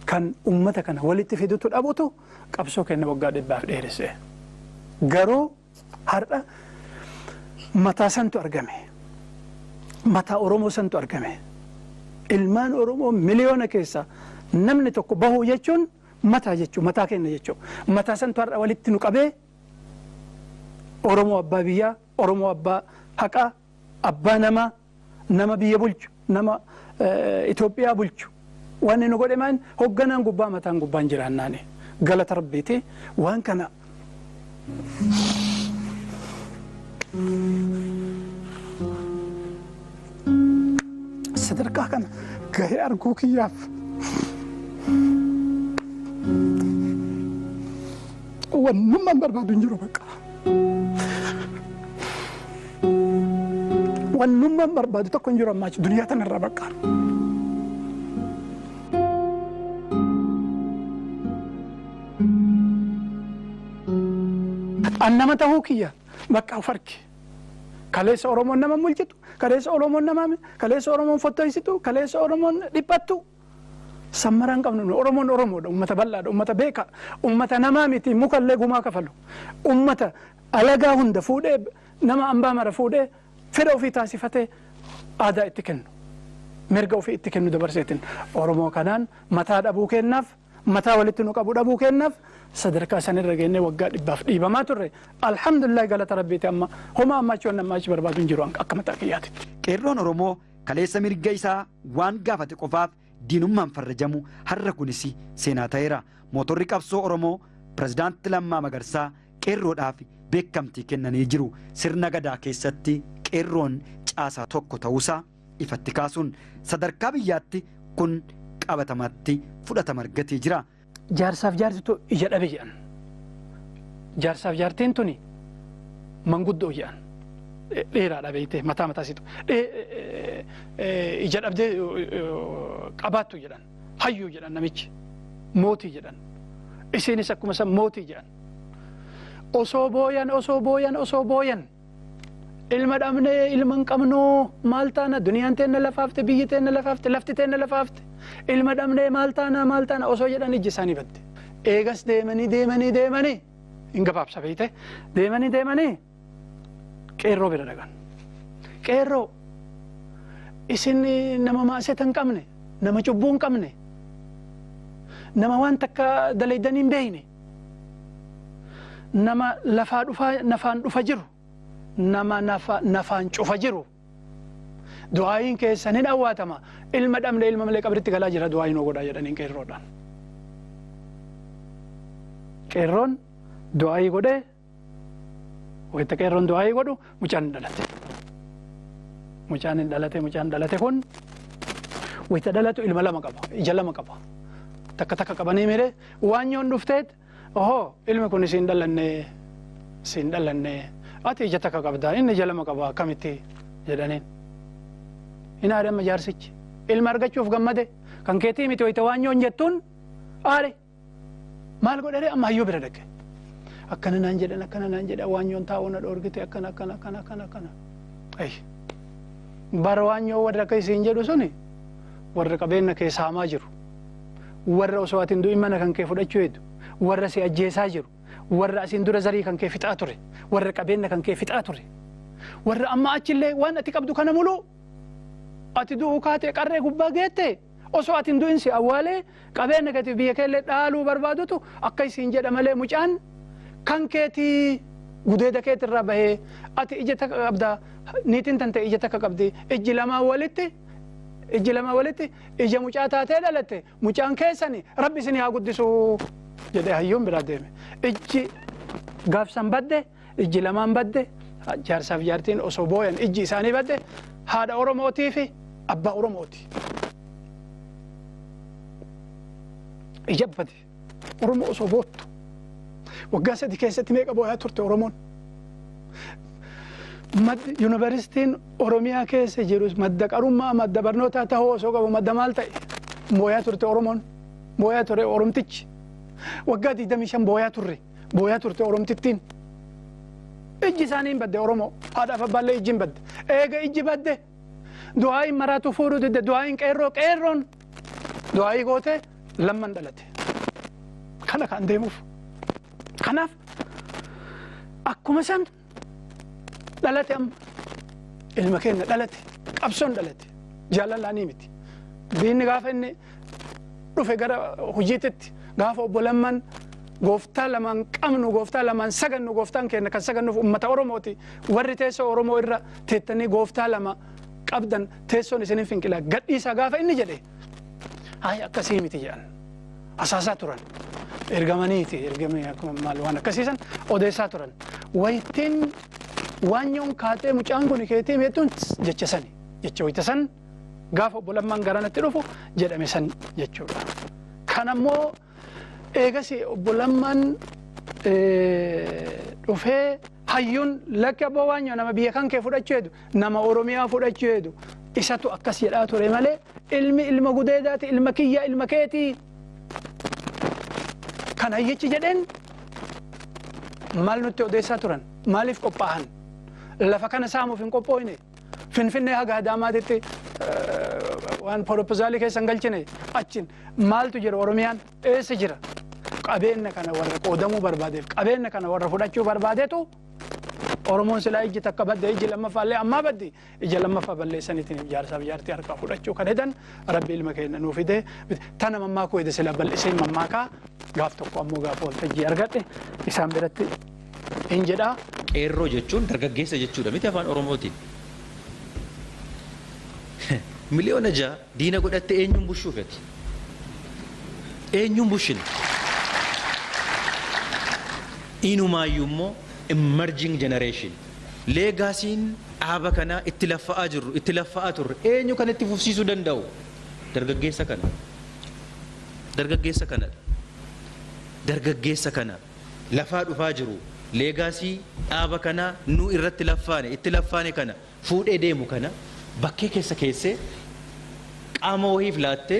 kan uummata kana walitti fidutu dhabutu qabsoo kenna waggaa 100 dheeresse. Garuu har'a mataa santu argame. Mataa Oromoo santu argame. Ilmaan Oromoo miliyoona keessa namni tokko bahuu jechuun mataa jechuu mataa kenna jechuu. Mataa santu har'a walitti nu qabee Oromoo abbaa biyyaa, Oromoo abbaa haqaa, abbaa namaa, nama biyya bulchu, nama Itoophiyaa bulchu. Wanni nu godhe maan hoogganaan gubbaa mataan gubbaan jiraannaani. Galata Rabbiiti waan kana sadarkaa kana gahee arguu kiyyaaf wannummaan barbaadu hin jiru bakka. Wannummaan barbaadu tokko hin jiru ammaa duniyaa tanarra bakka. An nama ta'uu kiyya bakka of arge. Kaleessa Oromoon nama mul'itu, kaleessa Oromoon nama, kaleessa Oromoon fottoisitu, kaleessa Oromoon dhiphattu. Sammaraan qabnu nu Oromoon Oromoodha, uummata bal'aadha, uummata beeka, uummata namaa miti mukallee gumaa kafalu. Uummata alagaa hunda fuudhee nama ambaa mara fuudhee fedha ofii taasifatee aadaa itti kennu. Mirga ofii itti kennu dabarseetiin Oromoo kanaan mataa dhabuu kennaaf, mataa walitti nu qabu dhabuu kennaaf sadarkaa sanirra geennee waggaa 100 dhiibamaa turre. Alhamdulillah galata Rabbiiti amma homaa ammaa achi wanni ammaa achi barbaadu hin jiru akka mataa kiyyaatitti. Qeerroon Oromoo kaleessa mirga isaa waan gaafate qofaaf diinummaan farrajamu har'a kunis seenaa ta'eera. Mootorri qabsoo Oromoo Pirezidaanti Lammaa Magarsaa qeerroodhaaf beekamtii kennanii jiru. Sirna gadaa keessatti qeerroon caasaa tokko ta'uusaa ifatti kaasuun sadarkaa biyyaatti kun qabatamatti fudhatama argatee jira. Jaarsaaf jaartitu ija dhabe jedhan. Jaarsaaf jaartiin tuni manguddoo jedhan. Dheeraadha beeyte mataa mataa isiitu. Ija dhabdee qabaattu jedhan. Hayyuu jedhan namichi. Mootii jedhan. Isiinis akkuma san mootii jedhan. Osoo booyan osoo booyan osoo booyan. Ilma dhabnee ilma hin qabnu maal taana duniyaan teenna lafaafte biyyi teenna lafaafte lafti teenna lafaafte. Ilma dhabnee maal taana osoo jedhan ijji isaanii badde. Eegas deemanii deemanii deemanii hin gabaabsa beeyte deemanii deemanii qeerroo bira dhaqan. Qeerroo isin nama maaseta hin qabne, nama cubbuu hin qabne, nama waan takka dalaydanii hin beekne, nama lafaa dhufaa nafaan dhufa jiru, nama nafaan cufa jiru. Du'aayiin keessan hin awwaatama. Ilma dhabne ilma malee qabritti galaa jira du'aayiin hoo godhaa jedhaniin qeerroodhaan. Qeerroon du'aayii godhee wayita qeerroon du'aayii godhu mucaan hin dhalate. Mucaan hin dhalate mucaan dhalate kun wayita dhalatu ilma lama qaba ija lama qaba. Takka takka qabanii miree waanyoon dhufteet ohoo ilmi kun siin dhalanne ati ija takka qabdaa inni ija lama qaba akkamitti jedhaniin. Hin aare amma jaarsichi ilma argachuuf gammade kan keetii miti wayita waanyoon jettuun aare maal godhee amma hayyuu bira dhaqe. Akkana naan jedhan akkana naan jedhan waanyoon taa'uu na dhoorgite akkana akkana akkana akkana akkana. Ayi bara waanyoo warra akka isiin jedhu suni warra qabeenya kee saamaa jiru warra osoo ati hin du'in mana kan kee fudhachuu heedu warra si ajjeesaa jiru warra asiin dura zarii kan kee fixaa ture warra qabeenya kan kee fixaa ture warra amma achillee waan ati qabdu kana muluu ati du'uu kaatee qarree gubbaa geette Osoo ati hin du'in si awwaalee qabeenya keetiif biyya keellee dhaaluu barbaadutu akka isiin jedha malee mucaan kan keetii gudeeda keetirraa bahee ati ija takka qabda niitiin tante ija takka qabdi ijji lamaan walitti ija mucaa taatee dhalatte mucaan keessani rabbi isin haa guddisu jedhee hayyuun biraa deeme. Ijji gaafsan badde ijji lamaan badde jaarsaaf jaartiin osoo booyan ijji isaanii badde haadha Oromootii fi abbaa Oromooti. Ija badde Oromoo osoo boottu waggaa 3 keessatti meeqa booyaa turte Oromoon. Yuunivarsiitiin Oromiyaa keessa jirus madda qarummaa madda barnootaa ta'uu osoo qabu madda maal ta'e booyaa turte Oromoon booyaa ture Oromtichi waggaa 25 booyaa turre booyaa turte Oromtittiin ijji isaanii hin badde Oromoo haadhaaf abbaallee ijji hin badde eega ijji badde du'aayin maraatu fuudhuu didde du'aayin qeerroo qeerroon du'aayii goote lamman dhalate kana kan deemuuf kanaaf akkuma san dhalate amma ilma keenya dhalate qabsoon dhalate jaalalaanii miti diinni gaafa inni dhufe gara hojiititti gaafa obbo Lammaan gooftaa lamaan qabnu gooftaa lamaan sagannu gooftaan keenya kan sagannuuf ummata Oromooti warri teessoo Oromoo irra teettanii gooftaa lama qabdan teessoon isinin finqilaa gadhiisaa gaafa inni jedhe hayi akkasii miti jedhan asaasaa turan ergamaniiti ergamanii akkuma maal waan akkasiisan odeessaa turan wayittiin waanyoon kaatee mucaan kun keetii meettuun jecha sani jecha wayita san gaafa obbo Lammaan garanatti dhufu jedhame san jechuudha. Kan ammoo eegas obbo Lammaan dhufee hayyuun lakki abbaa waanyoo nama biyya kan kee fudhachuu heedu nama Oromiyaa fudhachuu heedu isatu akkas jedhaa ture malee ilmi ilma gudeedaati ilma kiyyaa ilma keetii kan hayyichi jedheen maal nutti odeessaa turan maaliif qophaa'an lafa kana saamuuf hin qophoofne Finfinnee haga Adaamaatitti waan proposaalii keessa hin galchine achiin maaltu jira Oromiyaan eessa jira qabeenya kana warra qoodamuu barbaadeef qabeenya kana warra fudhachuu barbaadeetu Oromoon silaa ijji takka badde ijji lammaffaallee ammaa baddi ija lammaffaa balleessaniitiin jaarsaaf jaartii harkaa fudhachuu kan hedan rabbi ilma keenya nuu fide tana mammaakuu hede sila bal'isee mammaakaa gaaf tokko ammoo gaafa waltajjii argadhe isaan biratti hin jedhaa. Qeerroo jechuun dargaggeessa jechuudha miti afaan Oromootiin. 6 miliyoona diina godhatte eenyuun bushuufeti? Eenyuun bushina? Inumaayyuu immoo emerging generation. Leegaasiin dhaaba kanaa itti laffa'aa jirru, itti laffa'aa turre eenyu kan itti fufsiisuu danda'u? Dargaggeessa kana. Dargaggeessa kanadha. Dargaggeessa kana lafaa dhufaa jiru. Leegaasii dhaaba kanaa nu irratti laffaane, itti laffaane kana fuudhee deemu kana bakkee keessa keessee qaama wayiif laattee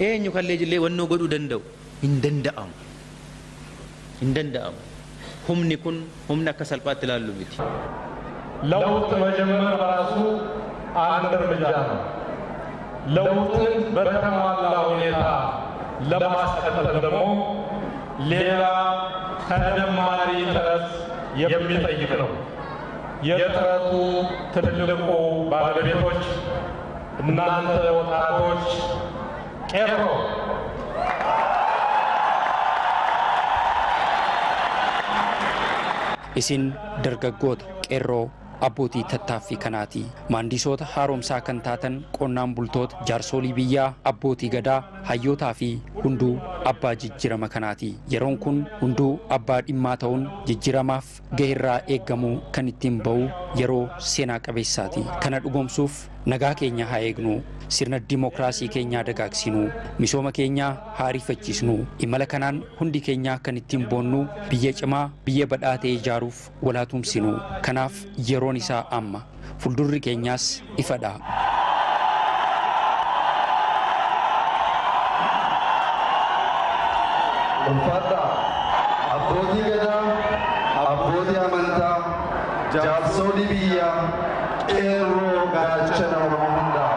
eenyu kan leejillee wannoo godhuu danda'u hin danda'amu. Hin danda'amu. Humni kun humna akka salphaatti ilaallu miti. ለውጥ መጀመር በራሱ አንድ እርምጃ ነው። ለውጥን በተሟላ ሁኔታ ለማስቀጠል ደግሞ ሌላ ተደማሪ ጥረት የሚጠይቅ ነው። የጥረቱ ትልቁ ባለቤቶች እናንተ ወጣቶች ቄሮ Isin dargaggoota qeerroo abbootii tattaaffii kanaati. Maandisoota haaromsaa kan taatan qonnaan bultoota, jaarsolii biyyaa, abbootii gadaa, hayyootaa fi hunduu abbaa jijjiirama kanaati. Yeroon kun hunduu abbaa dhimmaa ta'uun jijjiiramaaf gaheerraa eeggamuu kan ittiin ba'u yeroo seenaa qabeessaati. Kana dhugoomsuuf nagaa keenya haa eegnu, sirna dimookiraasii keenyaa dagaagsinu, misooma keenyaa haa ariifachiisnu. Imala kanaan hundi keenya kan ittiin boonnu biyya cimaa, biyya badhaatee ijaaruuf walaa tumsinu. Kanaaf yeroon isaa amma. Fuuldurri keenyaas ifadha. Ulfaadha abbootii gadaa, abbootii amantaa, jaarsolii biyyaa, qeerroo gaachana Oromoo hundaa.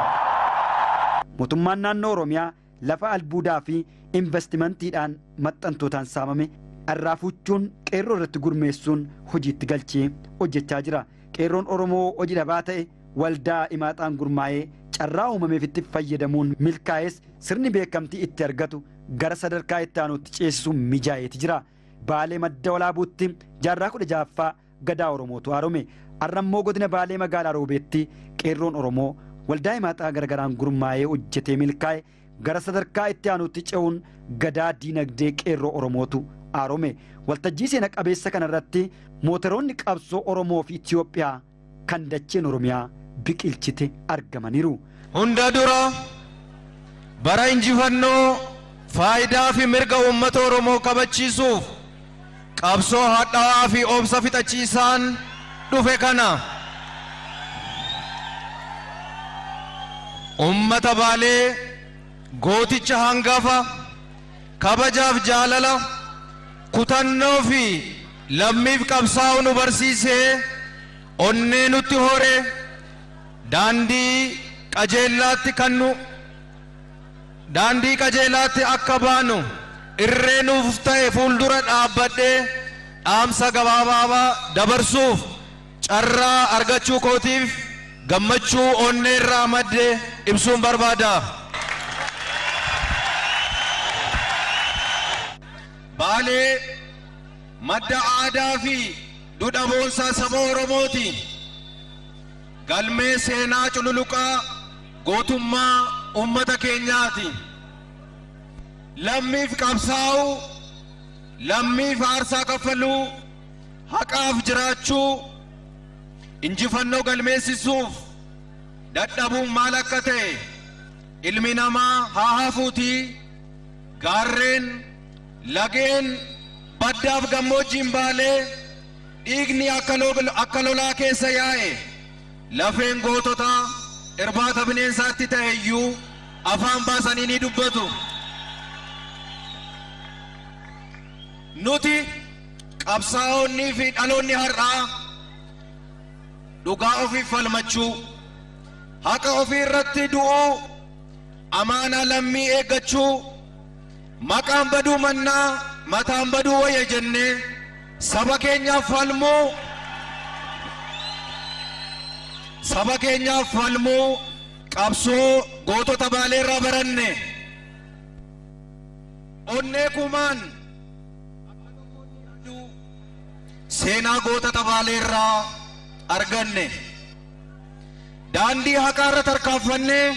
Mootummaan naannoo Oromiyaa lafa albuudaa fi investimantiidhaan maxxantootaan saamame irraa fuuchuun qeerroo irratti gurmeessuun hojiitti galchee hojjechaa jira. Qeerroon Oromoo hojii dhabaa ta'e waldaa Imaaxaan gurmaa'ee carraa uumameef itti fayyadamuun milkaa'es sirni beekamtii itti argatu gara sadarkaa itti aanutti ceesisu mijaa'eeti jira. Baalee Madda Walaabuutti jaarraa 16ffaa gadaa Oromootu haarome. Har'ammoo godina Baalee magaalaa Roobeetti qeerroon Oromoo waldaa Imaaxaa gargaraan gurmaa'ee hojjetee milkaa'e gara sadarkaa itti aanutti ce'uun gadaa diinagdee qeerroo Oromootu haarome. Waltajjii seena qabeessa kanarratti mootoroonni qabsoo Oromoo fi Itoophiyaa kan dacheen Oromiyaa biqilchite argamaniiru. Hunda dura bara injifannoo faayidaa fi mirga uummata Oromoo kabachiisuuf qabsoo hadhaa'aa fi obsa fixachiisaan dhufe kana uummata Baalee gooticha hangafa kabajaaf jaalala kutannoo fi lammiif qabsaa'uu nu barsiisee onnee nutti hore daandii qajeelaatti kannu daandii qajeelaatti akka baanu irree nuuf ta'e fuuldura dhaabbadhee dhaamsa gabaabaa dabarsuuf carraa argachuu kootiif gammachuu onnee irraa madde ibsuun barbaada. Baalee madda aadaa fi duudhaa boonsaa saba Oromooti. Galmee seenaa cululuqaa gootummaa uummata keenyaati. Lammiif qabsaa'uu, lammiif aarsaa kaffaluu, haqaaf jiraachuu, injifannoo galmeessisuuf dadhabuun maal akka ta'e ilmi namaa haa hafuutii gaarreen lageen baddaaf gammoojjiin Baalee dhiigni akka lolaa keessa yaa'e lafeen goototaa irbaata bineensaatti ta'e iyyuu afaan baasanii ni dubbatu. Nuti qabsaa'onnii fi dhaloonni har'aa dhugaa ofii falmachuu, haqa ofii irratti du'uu, amaanaa lammii eeggachuu, maqaan baduu mannaa mataan baduu wayya jennee saba keenyaaf falmuu qabsoo gootota Baalee irraa baranne. Onnee kumaan seenaa gootota Baalee irraa arganne. Daandii haqaa irra tarkaanfannee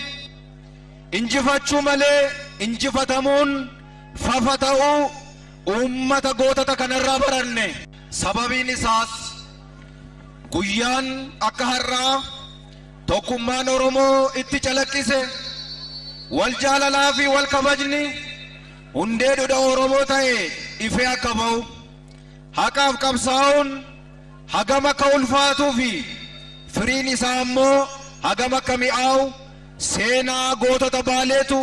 injifachuu malee injifatamuun fafa ta'uu uummata gootota kanarraa baranne. Sababiin isaas guyyaan akka har'aa tokkummaan Oromoo itti calaqqise, wal jaalalaa fi wal kabajni hundee duudha Oromoo ta'e ifee akka ba'u, haqaaf qabsaa'uun hagam akka ulfaatuu fi firiin isaa immoo hagam akka mi'aawu seenaa gootota Baaleetu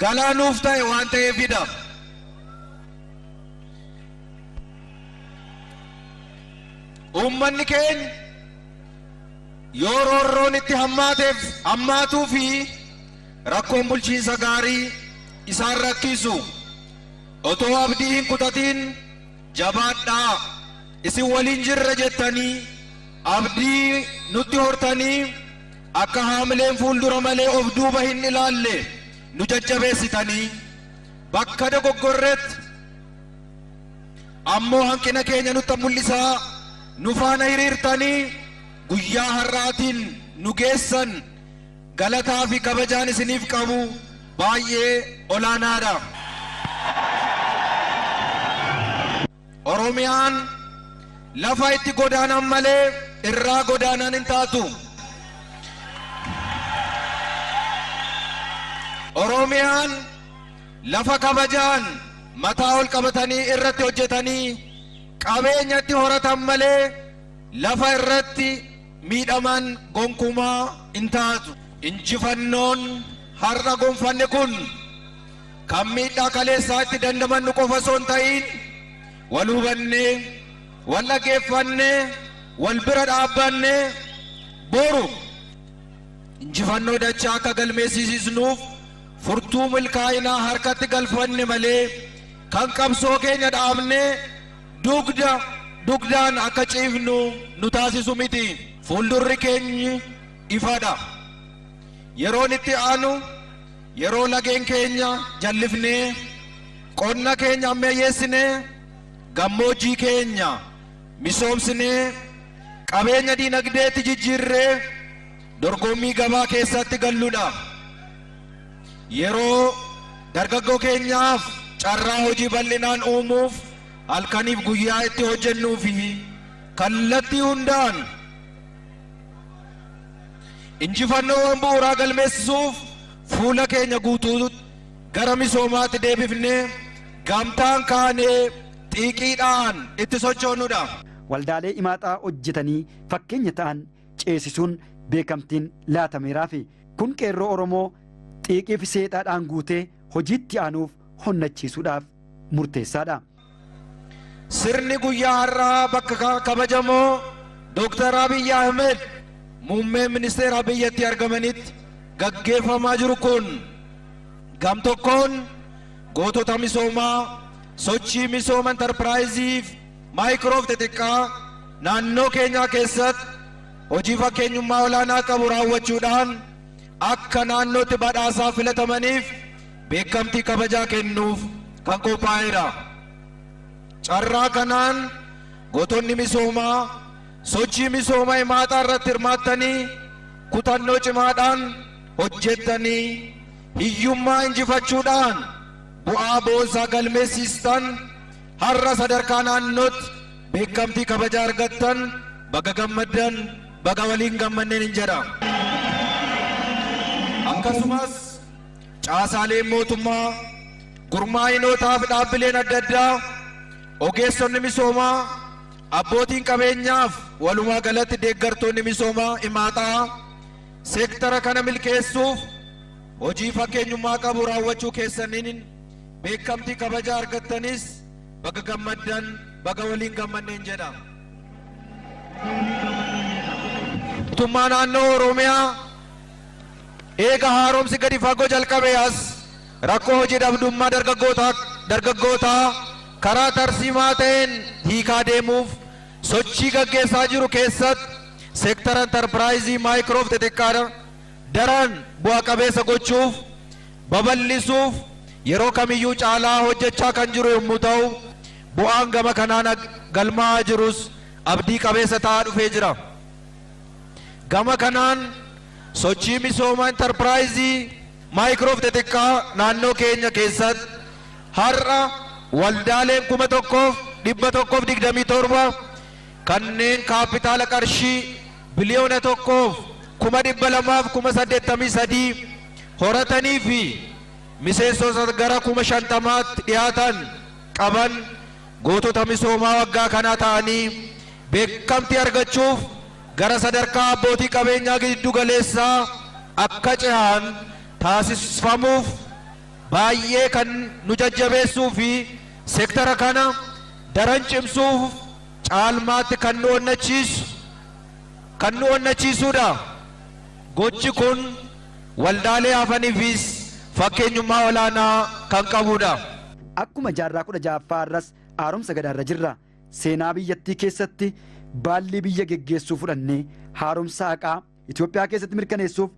galaanuuf ta'e waan ta'eefidha. Uummanni keenya yoo roorroon itti hammaatuu fi rakkoon bulchiinsa gaarii isaan rakkisu otoo abdii hin kutatiin jabaadhaa isin waliin jirra jettanii abdii nutti hortanii akka haamileen fuuldura malee of duuba hin ilaalle nu jajjabeessitanii bakka dogoggorreetti ammoo hanqina keenya nutti mul'isaa nu faana hiriirtanii guyyaa har'aatiin nu geessan galataa fi kabajaan isiniif qabu baay'ee olaanaadha. Oromiyaan lafa itti godaanan malee irraa godaanan hin taatu. Oromiyaan lafa kabajaan mataa ol qabatanii irratti hojjetanii qabeenyatti horatan malee lafa irratti miidhaman gonkumaa hin taatu. Injifannoon har'a gonfanne kun kan miidhaa kaleessaatti dandamannu qofa osoo hin ta'in wal hubannee, wal dhaggeeffannee, wal bira dhaabbannee boru injifannoo dachaa akka galmeessisnuuf furtuu milkaa'inaa harkatti galfanne malee kan qabsoo keenya dhaabnee dugdaan akka ciifnu nu taasisu miti. Fuuldurri keenyi Ifadha. Yeroon itti aanu yeroo lageen keenya jallifnee, qonna keenya ammayyeessinee, gammoojjii keenya misoomsinee, qabeenya diinagdeetti jijjiirree dorgommii gabaa keessatti galludha. Yeroo dargaggoo keenyaaf carraa hojii bal'inaan uumuuf halkaniif guyyaa itti hojjennuu fi kallattii hundaan injifannoowwan bu'uuraa galmeessisuuf fuula keenya guutuu gara misoomaatti deebifnee gamtaan kaanee xiiqiidhaan itti sochoonudha. Waldaalee imaaxaa hojjetanii fakkeenya ta'an ceesisuun beekamtiin laatameeraafi kun qeerroo Oromoo xiiqii fi seexaadhaan guutee hojiitti aanuuf honnachiisuudhaaf murteessaadha. Sirni guyyaa har'aa bakka kabajamoo Dooktar Abiyyi Ahmed muummee ministeera biyyatti argamanitti gaggeeffamaa jiru kun gamtokkoon gootota misoomaa sochii misooma intarpiraayiziif maayikiroof xixiqqaa naannoo keenyaa keessatti hojii fakkeenyummaa olaanaa qabu raawwachuudhaan akka naannootti badhaasaa filatamaniif beekamtii kabajaa kennuuf kan qophaa'edha. Carraa kanaan gootonni misoomaa sochii misooma himaataa irratti hirmaattanii kutannoo cimaadhaan hojjettanii hiyyummaa injifachuudhaan bu'aa boonsaa galmeessistan har'a sadarkaa naannootti beekamtii kabajaa argattan baga gammaddan baga waliin gammanneen hin jedha. Akkasumas caasaaleen mootummaa gurmaa'inootaa fi dhaabbileen adda addaa ogeessonni misoomaa abbootiin qabeenyaaf walumaa galatti deeggartoonni misoomaa himaataa seektara kana milkeessuuf hojii fakkeenyummaa qabu raawwachuu keessaniin beekamtii kabajaa argattanis baga gammaddan baga waliin gammanneen jedha. Mootummaa naannoo Oromiyaa eega haaromsi gadi fagoo jalqabe as rakkoo hojii dhabdummaa dargaggootaa karaa tarsiimaa ta'een hiikaa deemuuf sochii gaggeessaa jiru keessatti seektara intarpiraayizii maayikiroof xixiqqaa daran bu'a qabeessa gochuuf babal'isuuf yeroo kamiyyuu caalaa hojjechaa kan jiru yommuu ta'u bu'aan gama kanaan galmaa'aa jirus abdii qabeessa ta'aa dhufee jira. Gama kanaan sochii misooma intarpiraayizii maayikiroof xixiqqaa naannoo keenya keessatti har'a waldaaleen 1127 kanneen kaapitaala qarshii biliyoona 1,283,000 horatanii fi miseensota gara 50,000tti dhiyaatan qaban gootota misoomaa waggaa kanaa ta'anii beekamtii argachuuf gara sadarkaa abbootii qabeenyaa giddu galeessaa akka ce'an taasifamuuf baay'ee kan nu jajjabeessuu fi seektara kana daran cimsuuf caalmaatti kan nu onnachiisuudha. Gochi kun waldaalee hafaniifis fakkeenyummaa olaanaa kan qabudha. Akkuma jaarraa 16ffaa irras haaromsa gadaarra jirra. Seenaa biyyattii keessatti baalli biyya geggeessuu fudhannee haaromsa haqaa Itoophiyaa keessatti mirkaneessuuf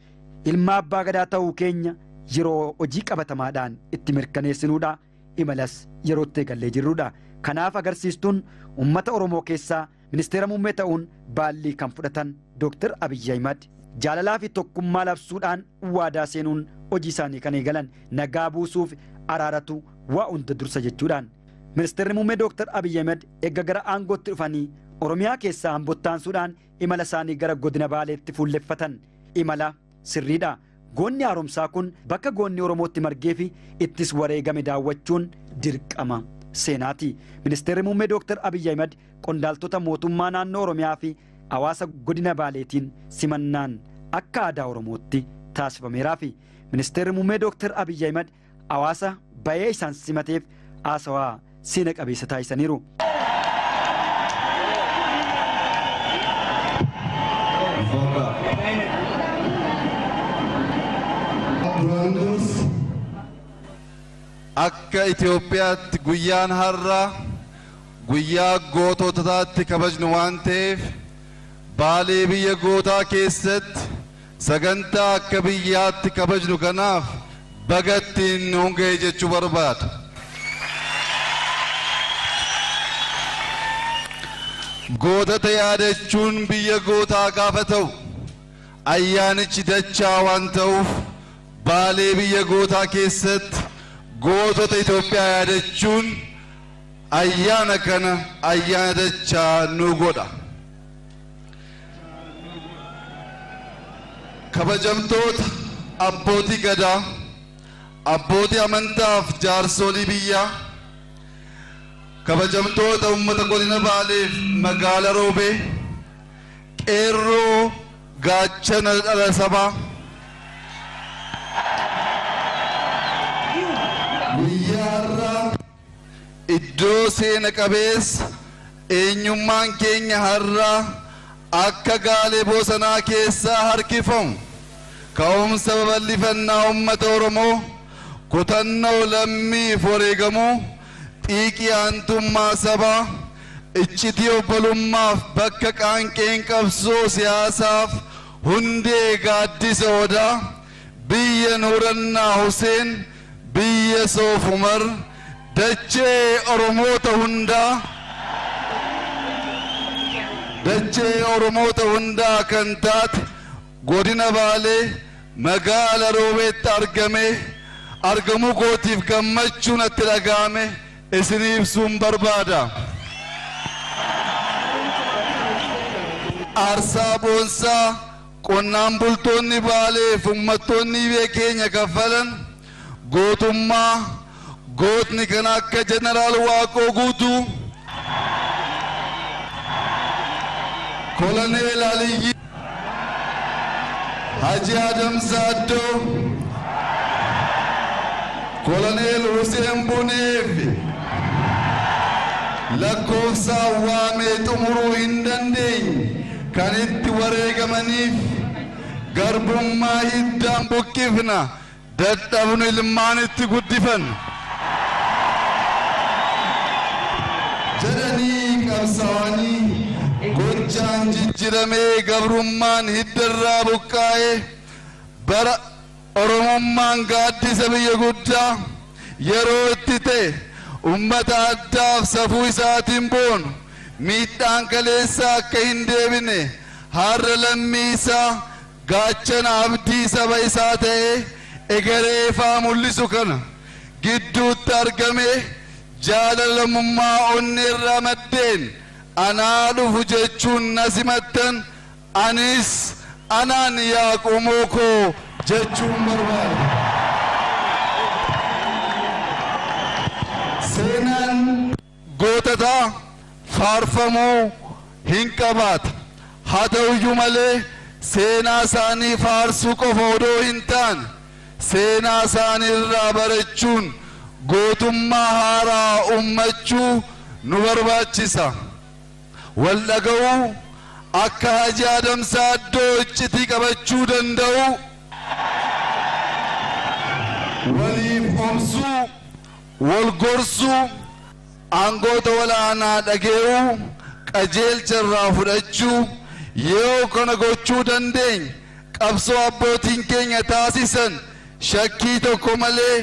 ilma abbaa gadaa ta'uu keenya yeroo hojii qabatamaadhaan itti mirkaneessinuudha. Imalas yeroo itti eegallee jirrudha. Kanaaf agarsiistuun uummata Oromoo keessaa ministeera muummee ta'uun baallii kan fudhatan Dooktar Abiyyi Ahimad jaalalaa fi tokkummaa labsuudhaan waadaa seenuun hojii isaanii kan eegalan nagaa buusuuf araaratu waa hunda dursa jechuudhaan. Ministeerri muummee Dooktar Abiyyi Ahimad eegga gara aangootti dhufanii Oromiyaa keessaa hambottaansuudhaan imala isaanii gara godina Baaleetti fuulleffatan. Imala sirriidha. Goonni haaromsaa kun bakka goonni Oromootti margee fi ittis wareegame daawwachuun dirqama seenaati. Ministeerri muummee Dooktar Abiyyi Ahimad qondaaltota mootummaa naannoo Oromiyaa fi hawaasa godina Baaleetiin simannaan akka aadaa Oromootti taasifameeraafi. Ministeerri muummee Dooktar Abiyyi Ahimad hawaasa bayee isaan simateef haasawaa seena qabeessa taasisaniiru. Akka Itoophiyaatti guyyaan har'a guyyaa goototaatti kabajnu waan ta'eef Baalee biyya gootaa keessatti Sagantaa akka biyyaatti kabajnu kanaaf bagattiin nuun ga'e jechuu barbaada. Gootota yaadachuun biyya gootaa gaafa ta'u ayyaanichi dachaa waan ta'uuf Baalee biyya gootaa keessatti gootota Itoophiyaa yaadachuun ayyaana kana ayyaana dachaa nu godha. Kabajamtoota abbootii gadaa, abbootii amantaaf jaarsolii biyyaa, kabajamtoota uummata godina Baaleef magaalaa Roobee, qeerroo gaachana dhala sabaa, guyyaa har'aa iddoo seena qabeessa eenyummaan keenya har'aa akka gaalee bosonaa keessaa harkifamu ka'umsa babal'ifannaa uummata Oromoo kutannoo lammiif wareegamuu xiiqii aantummaa sabaa iccitii obbolummaaf bakka qaanqeen qabsoo siyaasaaf hundee gaaddisa odaa biyya Nuurannaa Huseen biyya Soof Umar dachee Oromoota hundaa dachee Oromoota hundaa kan taate godina Baalee magaala Roobeetti argame argamuu kootiif gammachuu natti dhaga'ame isinii ibsuun barbaada. Aarsaa boonsaa qonnaan bultoonni Baalee fi uummattoonni biyya keenya kaffalan gootummaa gootni kan akka Jeneraal Waaqoo Guutuu, Koloneel Aliyyi, Haji Adam Saaddoo, Koloneel Hussein Buneef lakkoofsaan waamee xumuruu hin dandeenye kan itti wareegamaniif garbummaa hiddaan buqqifna dadhabnu ilmaan itti guddifan jedhanii qabsaa'anii gochaan jijjiiramee gabrummaan hiddarraa buqqaa'ee bara Oromummaan gaaddisa biyya guddaa yeroo itti ta'e ummata addaaf safuu isaatiin boonu miidhaan kaleessa akka hin deebine har'a lammii isaa gaachana abdii saba isaa ta'ee egeree ifaa mul'isu kana gidduutti argame jaalalamummaa onnee irraa maddeen anaa dhufu jechuun na simattan anis anaan yaa qomoo koo jechuun barbaada. Seenaan goototaa faarfamuu hin qabaata. Haa ta'uyyuu malee seenaa isaanii faarsuu qofa odoo hin taane seenaa isaanii irraa barachuun gootummaa haaraa ummachuu nu barbaachisa. Wal dhaga'uu akka Haji Adam Saaddoo iccitii qabachuu danda'u, waliif omsuu, wal gorsuu, aangoota walaanaa dhage'uu, qajeelcha irraa fudhachuu yoo kana gochuu dandeenye qabsoo abbootiin keenya taasisan shakkii tokko malee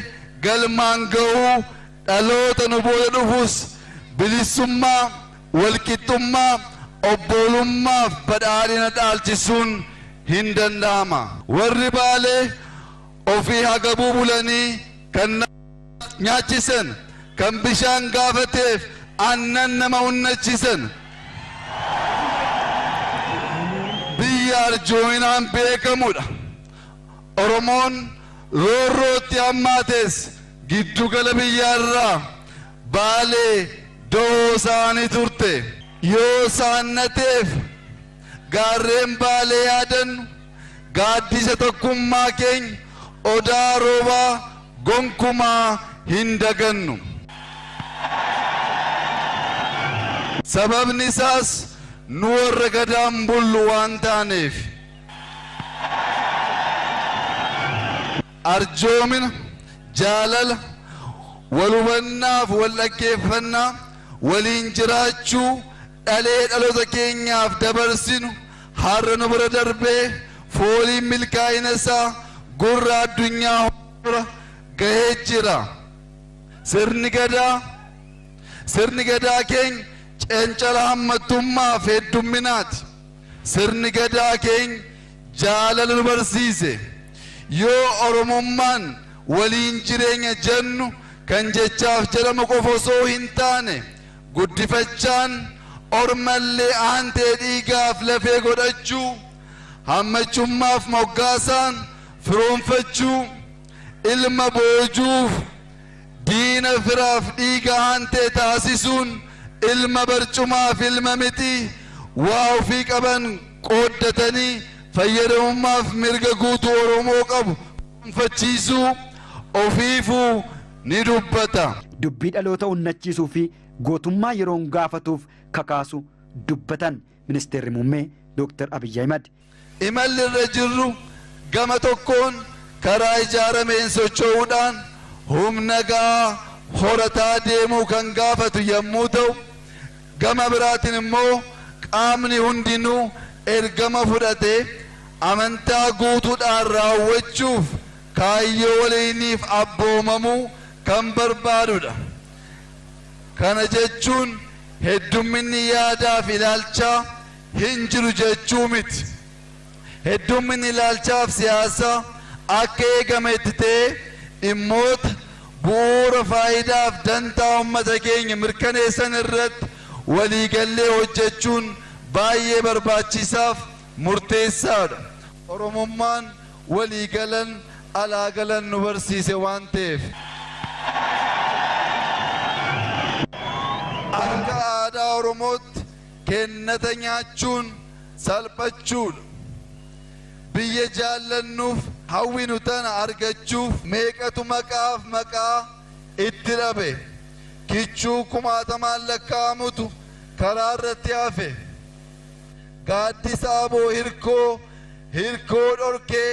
galmaan ga'uu dhaloota nu booda dhufus bilisummaa, walqixxummaa, obbolummaaf badhaadhina dhaalchisuun hin danda'ama. Warri Baalee ofii hagabuu bulanii kan nyaachisan, kan bishaan gaafateef aannan nama hunnachisan, biyya arjoominaan beekamudha. Oromoon roorrootti hammaates giddugala biyyaarraa Baalee da'oo isaanii turte. Yoo saannateef gaarreen Baalee yaadannu gaaddisa tokkummaa keenya odaa roobaa gonkumaa hin dagannu. Sababni isaas nu warra gadaan bullu waan taaneef. Arjoomina, jaalala, wal hubannaaf wal dhaggeeffannaa, waliin jiraachuu dhalee dhaloota keenyaaf dabarsinu har'a nu bira darbee fooliin milkaa'ina isaa gurra addunyaa hunda gahee jira. Sirni gadaa keenya cancala hammattummaa fi heddumminaati. Sirni gadaa keenya jaalala nu barsiise. Yoo Oromummaan waliin jireenya jennu kan jechaaf jedhamu qofa osoo hin taane guddifachaan ormallee aantee dhiigaaf lafee godhachuu, hammachummaaf moggaasaan firoonfachuu, ilma boojuuf diina firaaf dhiiga aantee taasisuun ilma barcumaaf ilma mixii waa ofii qaban qooddatanii fayyadamummaaf mirga guutuu Oromoo qabu gonfachiisuu ofiifuu ni dubbata. Dubbii dhaloota onnachiisuu fi gootummaa yeroon gaafatuuf kakaasu dubbatan ministeerri muummee Dr. Abiyyi Ahimad. Imalli irra jirru gama tokkoon karaa ijaarameen socho'uudhaan humna gahaa horataa deemuu kan gaafatu yommuu ta'u, gama biraatiin immoo qaamni hundinuu ergama fudhatee amantaa guutuudhaan raawwachuuf kaayyoo waliiniif abboomamuu kan barbaadudha. Kana jechuun heddumminni yaadaaf ilaalchaa hin jiru jechuu miti. Heddumminni ilaalchaaf siyaasaa akka eegametti ta'ee dhimmoota bu'uura faayidaaf dantaa uummata keenya mirkaneessan irratti waliigallee hojjechuun baay'ee barbaachisaaf murteessaadha. Oromummaan waliigalan alaa galan nu barsiise waan ta'eef. Akka aadaa Oromootti kennata nyaachuun salphachuudha. Biyya jaallannuuf hawwinu tana argachuuf meeqatu maqaaf maqaa itti dhabe. Kichuu kumaatamaan lakkaa'amutu karaa irratti hafe. Gaaddisa aboo hirkoo dhorkee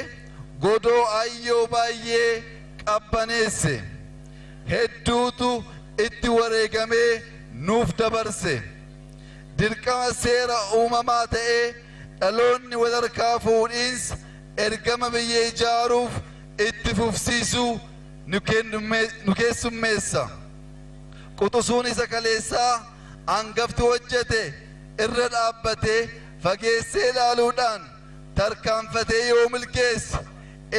godoo ayyoo baay'ee qabbaneesse. Hedduutu itti wareegamee nuuf dabarse. Dirqama seera uumamaa ta'ee dhaloonni walharkaa fuudhiinsa ergama biyya ijaaruuf itti fufsiisuu nu keessummeessa. Quxisuun isa kaleessaa hangafti hojjete irra dhaabbatee fageessee ilaaluudhaan tarkaanfatee yoo milkeesse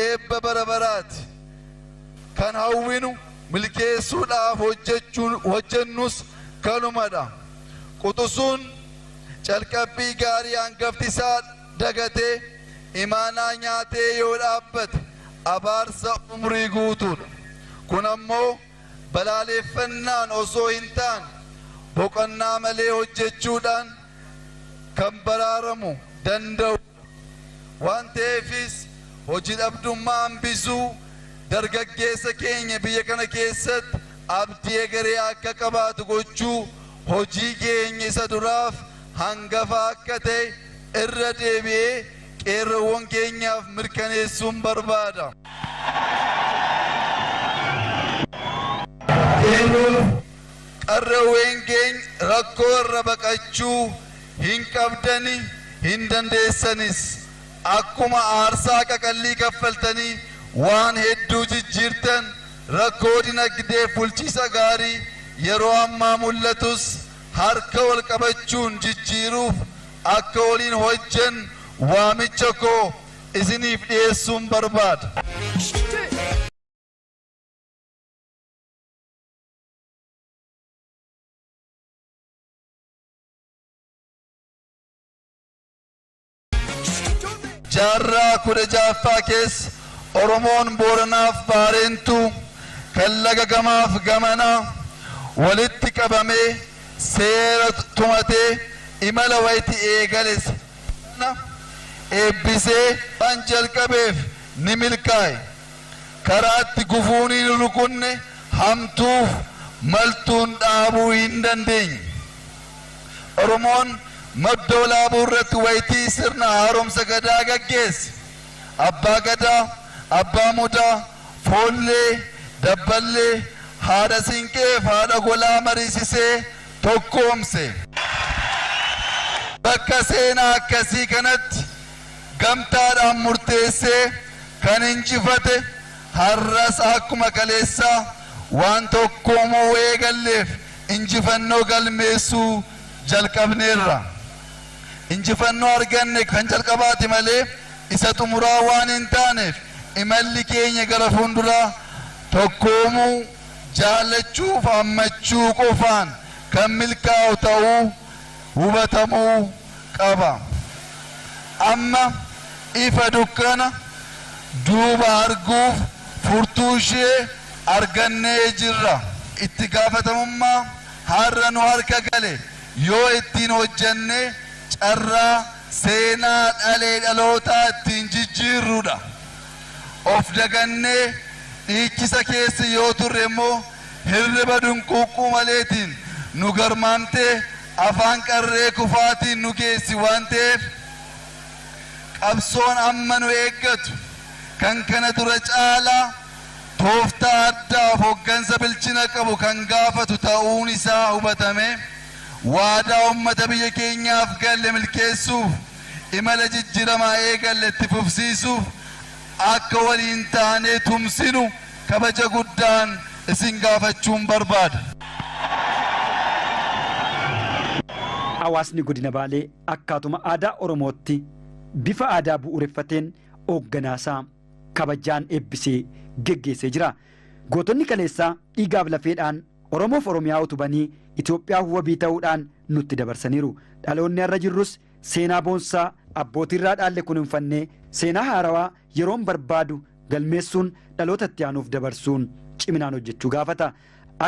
eebba bara baraati. Kan hawwinu milkeessuudhaaf hojjennus kanumadha. Quxisuun calqabbii gaarii hangafti isaa dagatee imaanaa nyaatee yoo dhaabbate abaarsa umrii guutuudha. Kun ammoo balaaleffannaan osoo hin taane boqonnaa malee hojjechuudhaan kan baraaramu danda'u. Waan ta'eefis hojii dhabdummaa hambisuu dargaggeessa keenya biyya kana keessatti abdii egeree akka qabaatu gochuu hojii keenya isa duraaf hangafa akka ta'e irra deebi'ee qeerroowwan keenyaaf mirkaneessuun barbaada. Qarreewwan keenya rakkoo irra baqachuu hin qabdani hin dandeessanis. Akkuma aarsaa qaqallii kaffaltanii waan hedduu jijjiirtan rakkoo dinagdee bulchiisa gaarii yeroo ammaa mul'atus harka wal qabachuun jijjiiruuf akka waliin hojjennu waamicha koo isiniif dhiyeessuun barbaada. Jaarraa 16ffaa keessa Oromoon Booranaaf Baareentuu kan laga gamaaf gamanaa walitti qabamee seera tumatee imala wayitii eegale sana eebbisee waan jalqabeef ni milkaa'e. Karaatti gufuun hin rukunne hamtuuf maltuun dhaabuu hin dandeenye. Oromoon madda walaabuu irratti wayitii sirna haaromsa gadaa gaggeesse. Abbaa gadaa, abbaa mudaa, foollee, dabballee, haadha siinqee fi haadha golaa mariisisee tokkoomse. Bakka seenaa akkasii kanatti gamtaadhaan murteessee kan injifate har'as akkuma kaleessaa waan tokkoomuu eegalleef injifannoo galmeessuu jalqabneerra. Injifannoo arganne kan jalqabaati malee isa xumuraa waan hin taaneef imalli keenya gara fuulduraa tokkoomuu jaallachuuf hammachuu qofaan kan milkaa'u ta'uu hubatamuu qaba. Amma ifa dukkana duuba arguuf furtuu ishee argannee jirra. Itti gaafatamummaa har'a nu harka gale yoo ittiin hojjenne carraa seenaa dhalee dhalootaa ittiin jijjiirrudha. Of dagannee dhiichisa keessa yoo turre immoo hirriba dunquuquu maleetiin nu garmaamtee afaan qarree kufaatiin nu geessi waan ta'eef qabsoon amma nu eeggatu kan kana dura caalaa tooftaa addaaf hoggansa bilchina qabu kan gaafatu ta'uun isaa hubatame waadaa uummata biyya keenyaaf galle milkeessuuf imala jijjiiramaa eegalle itti fufsiisuuf akka waliin taanee tumsinu kabaja guddaan isin gaafachuun barbaada. Hawaasni godina Baalee akkaatuma aadaa Oromootti bifa aadaa bu'uureffateen hoogganaasaa kabajaan eebbisee geggeessee jira. Gootonni kaleessaa dhiigaaf lafeedhaan Oromoof Oromiyaa utubanii Itoophiyaaf wabii ta'uudhaan nutti dabarsaniiru. Dhaloonni har'a jirrus seenaa boonsaa abbootiirraa dhaalle kunuunfannee seenaa haarawaa yeroon barbaadu galmeessuun dhaloota itti aanuuf dabarsuun ciminaan hojjechuu gaafata.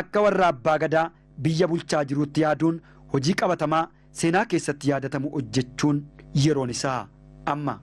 Akka warra abbaa gadaa biyya bulchaa jiruutti yaaduun hojii qabatamaa seenaa keessatti yaadatamu hojjechuun yeroon isaa amma.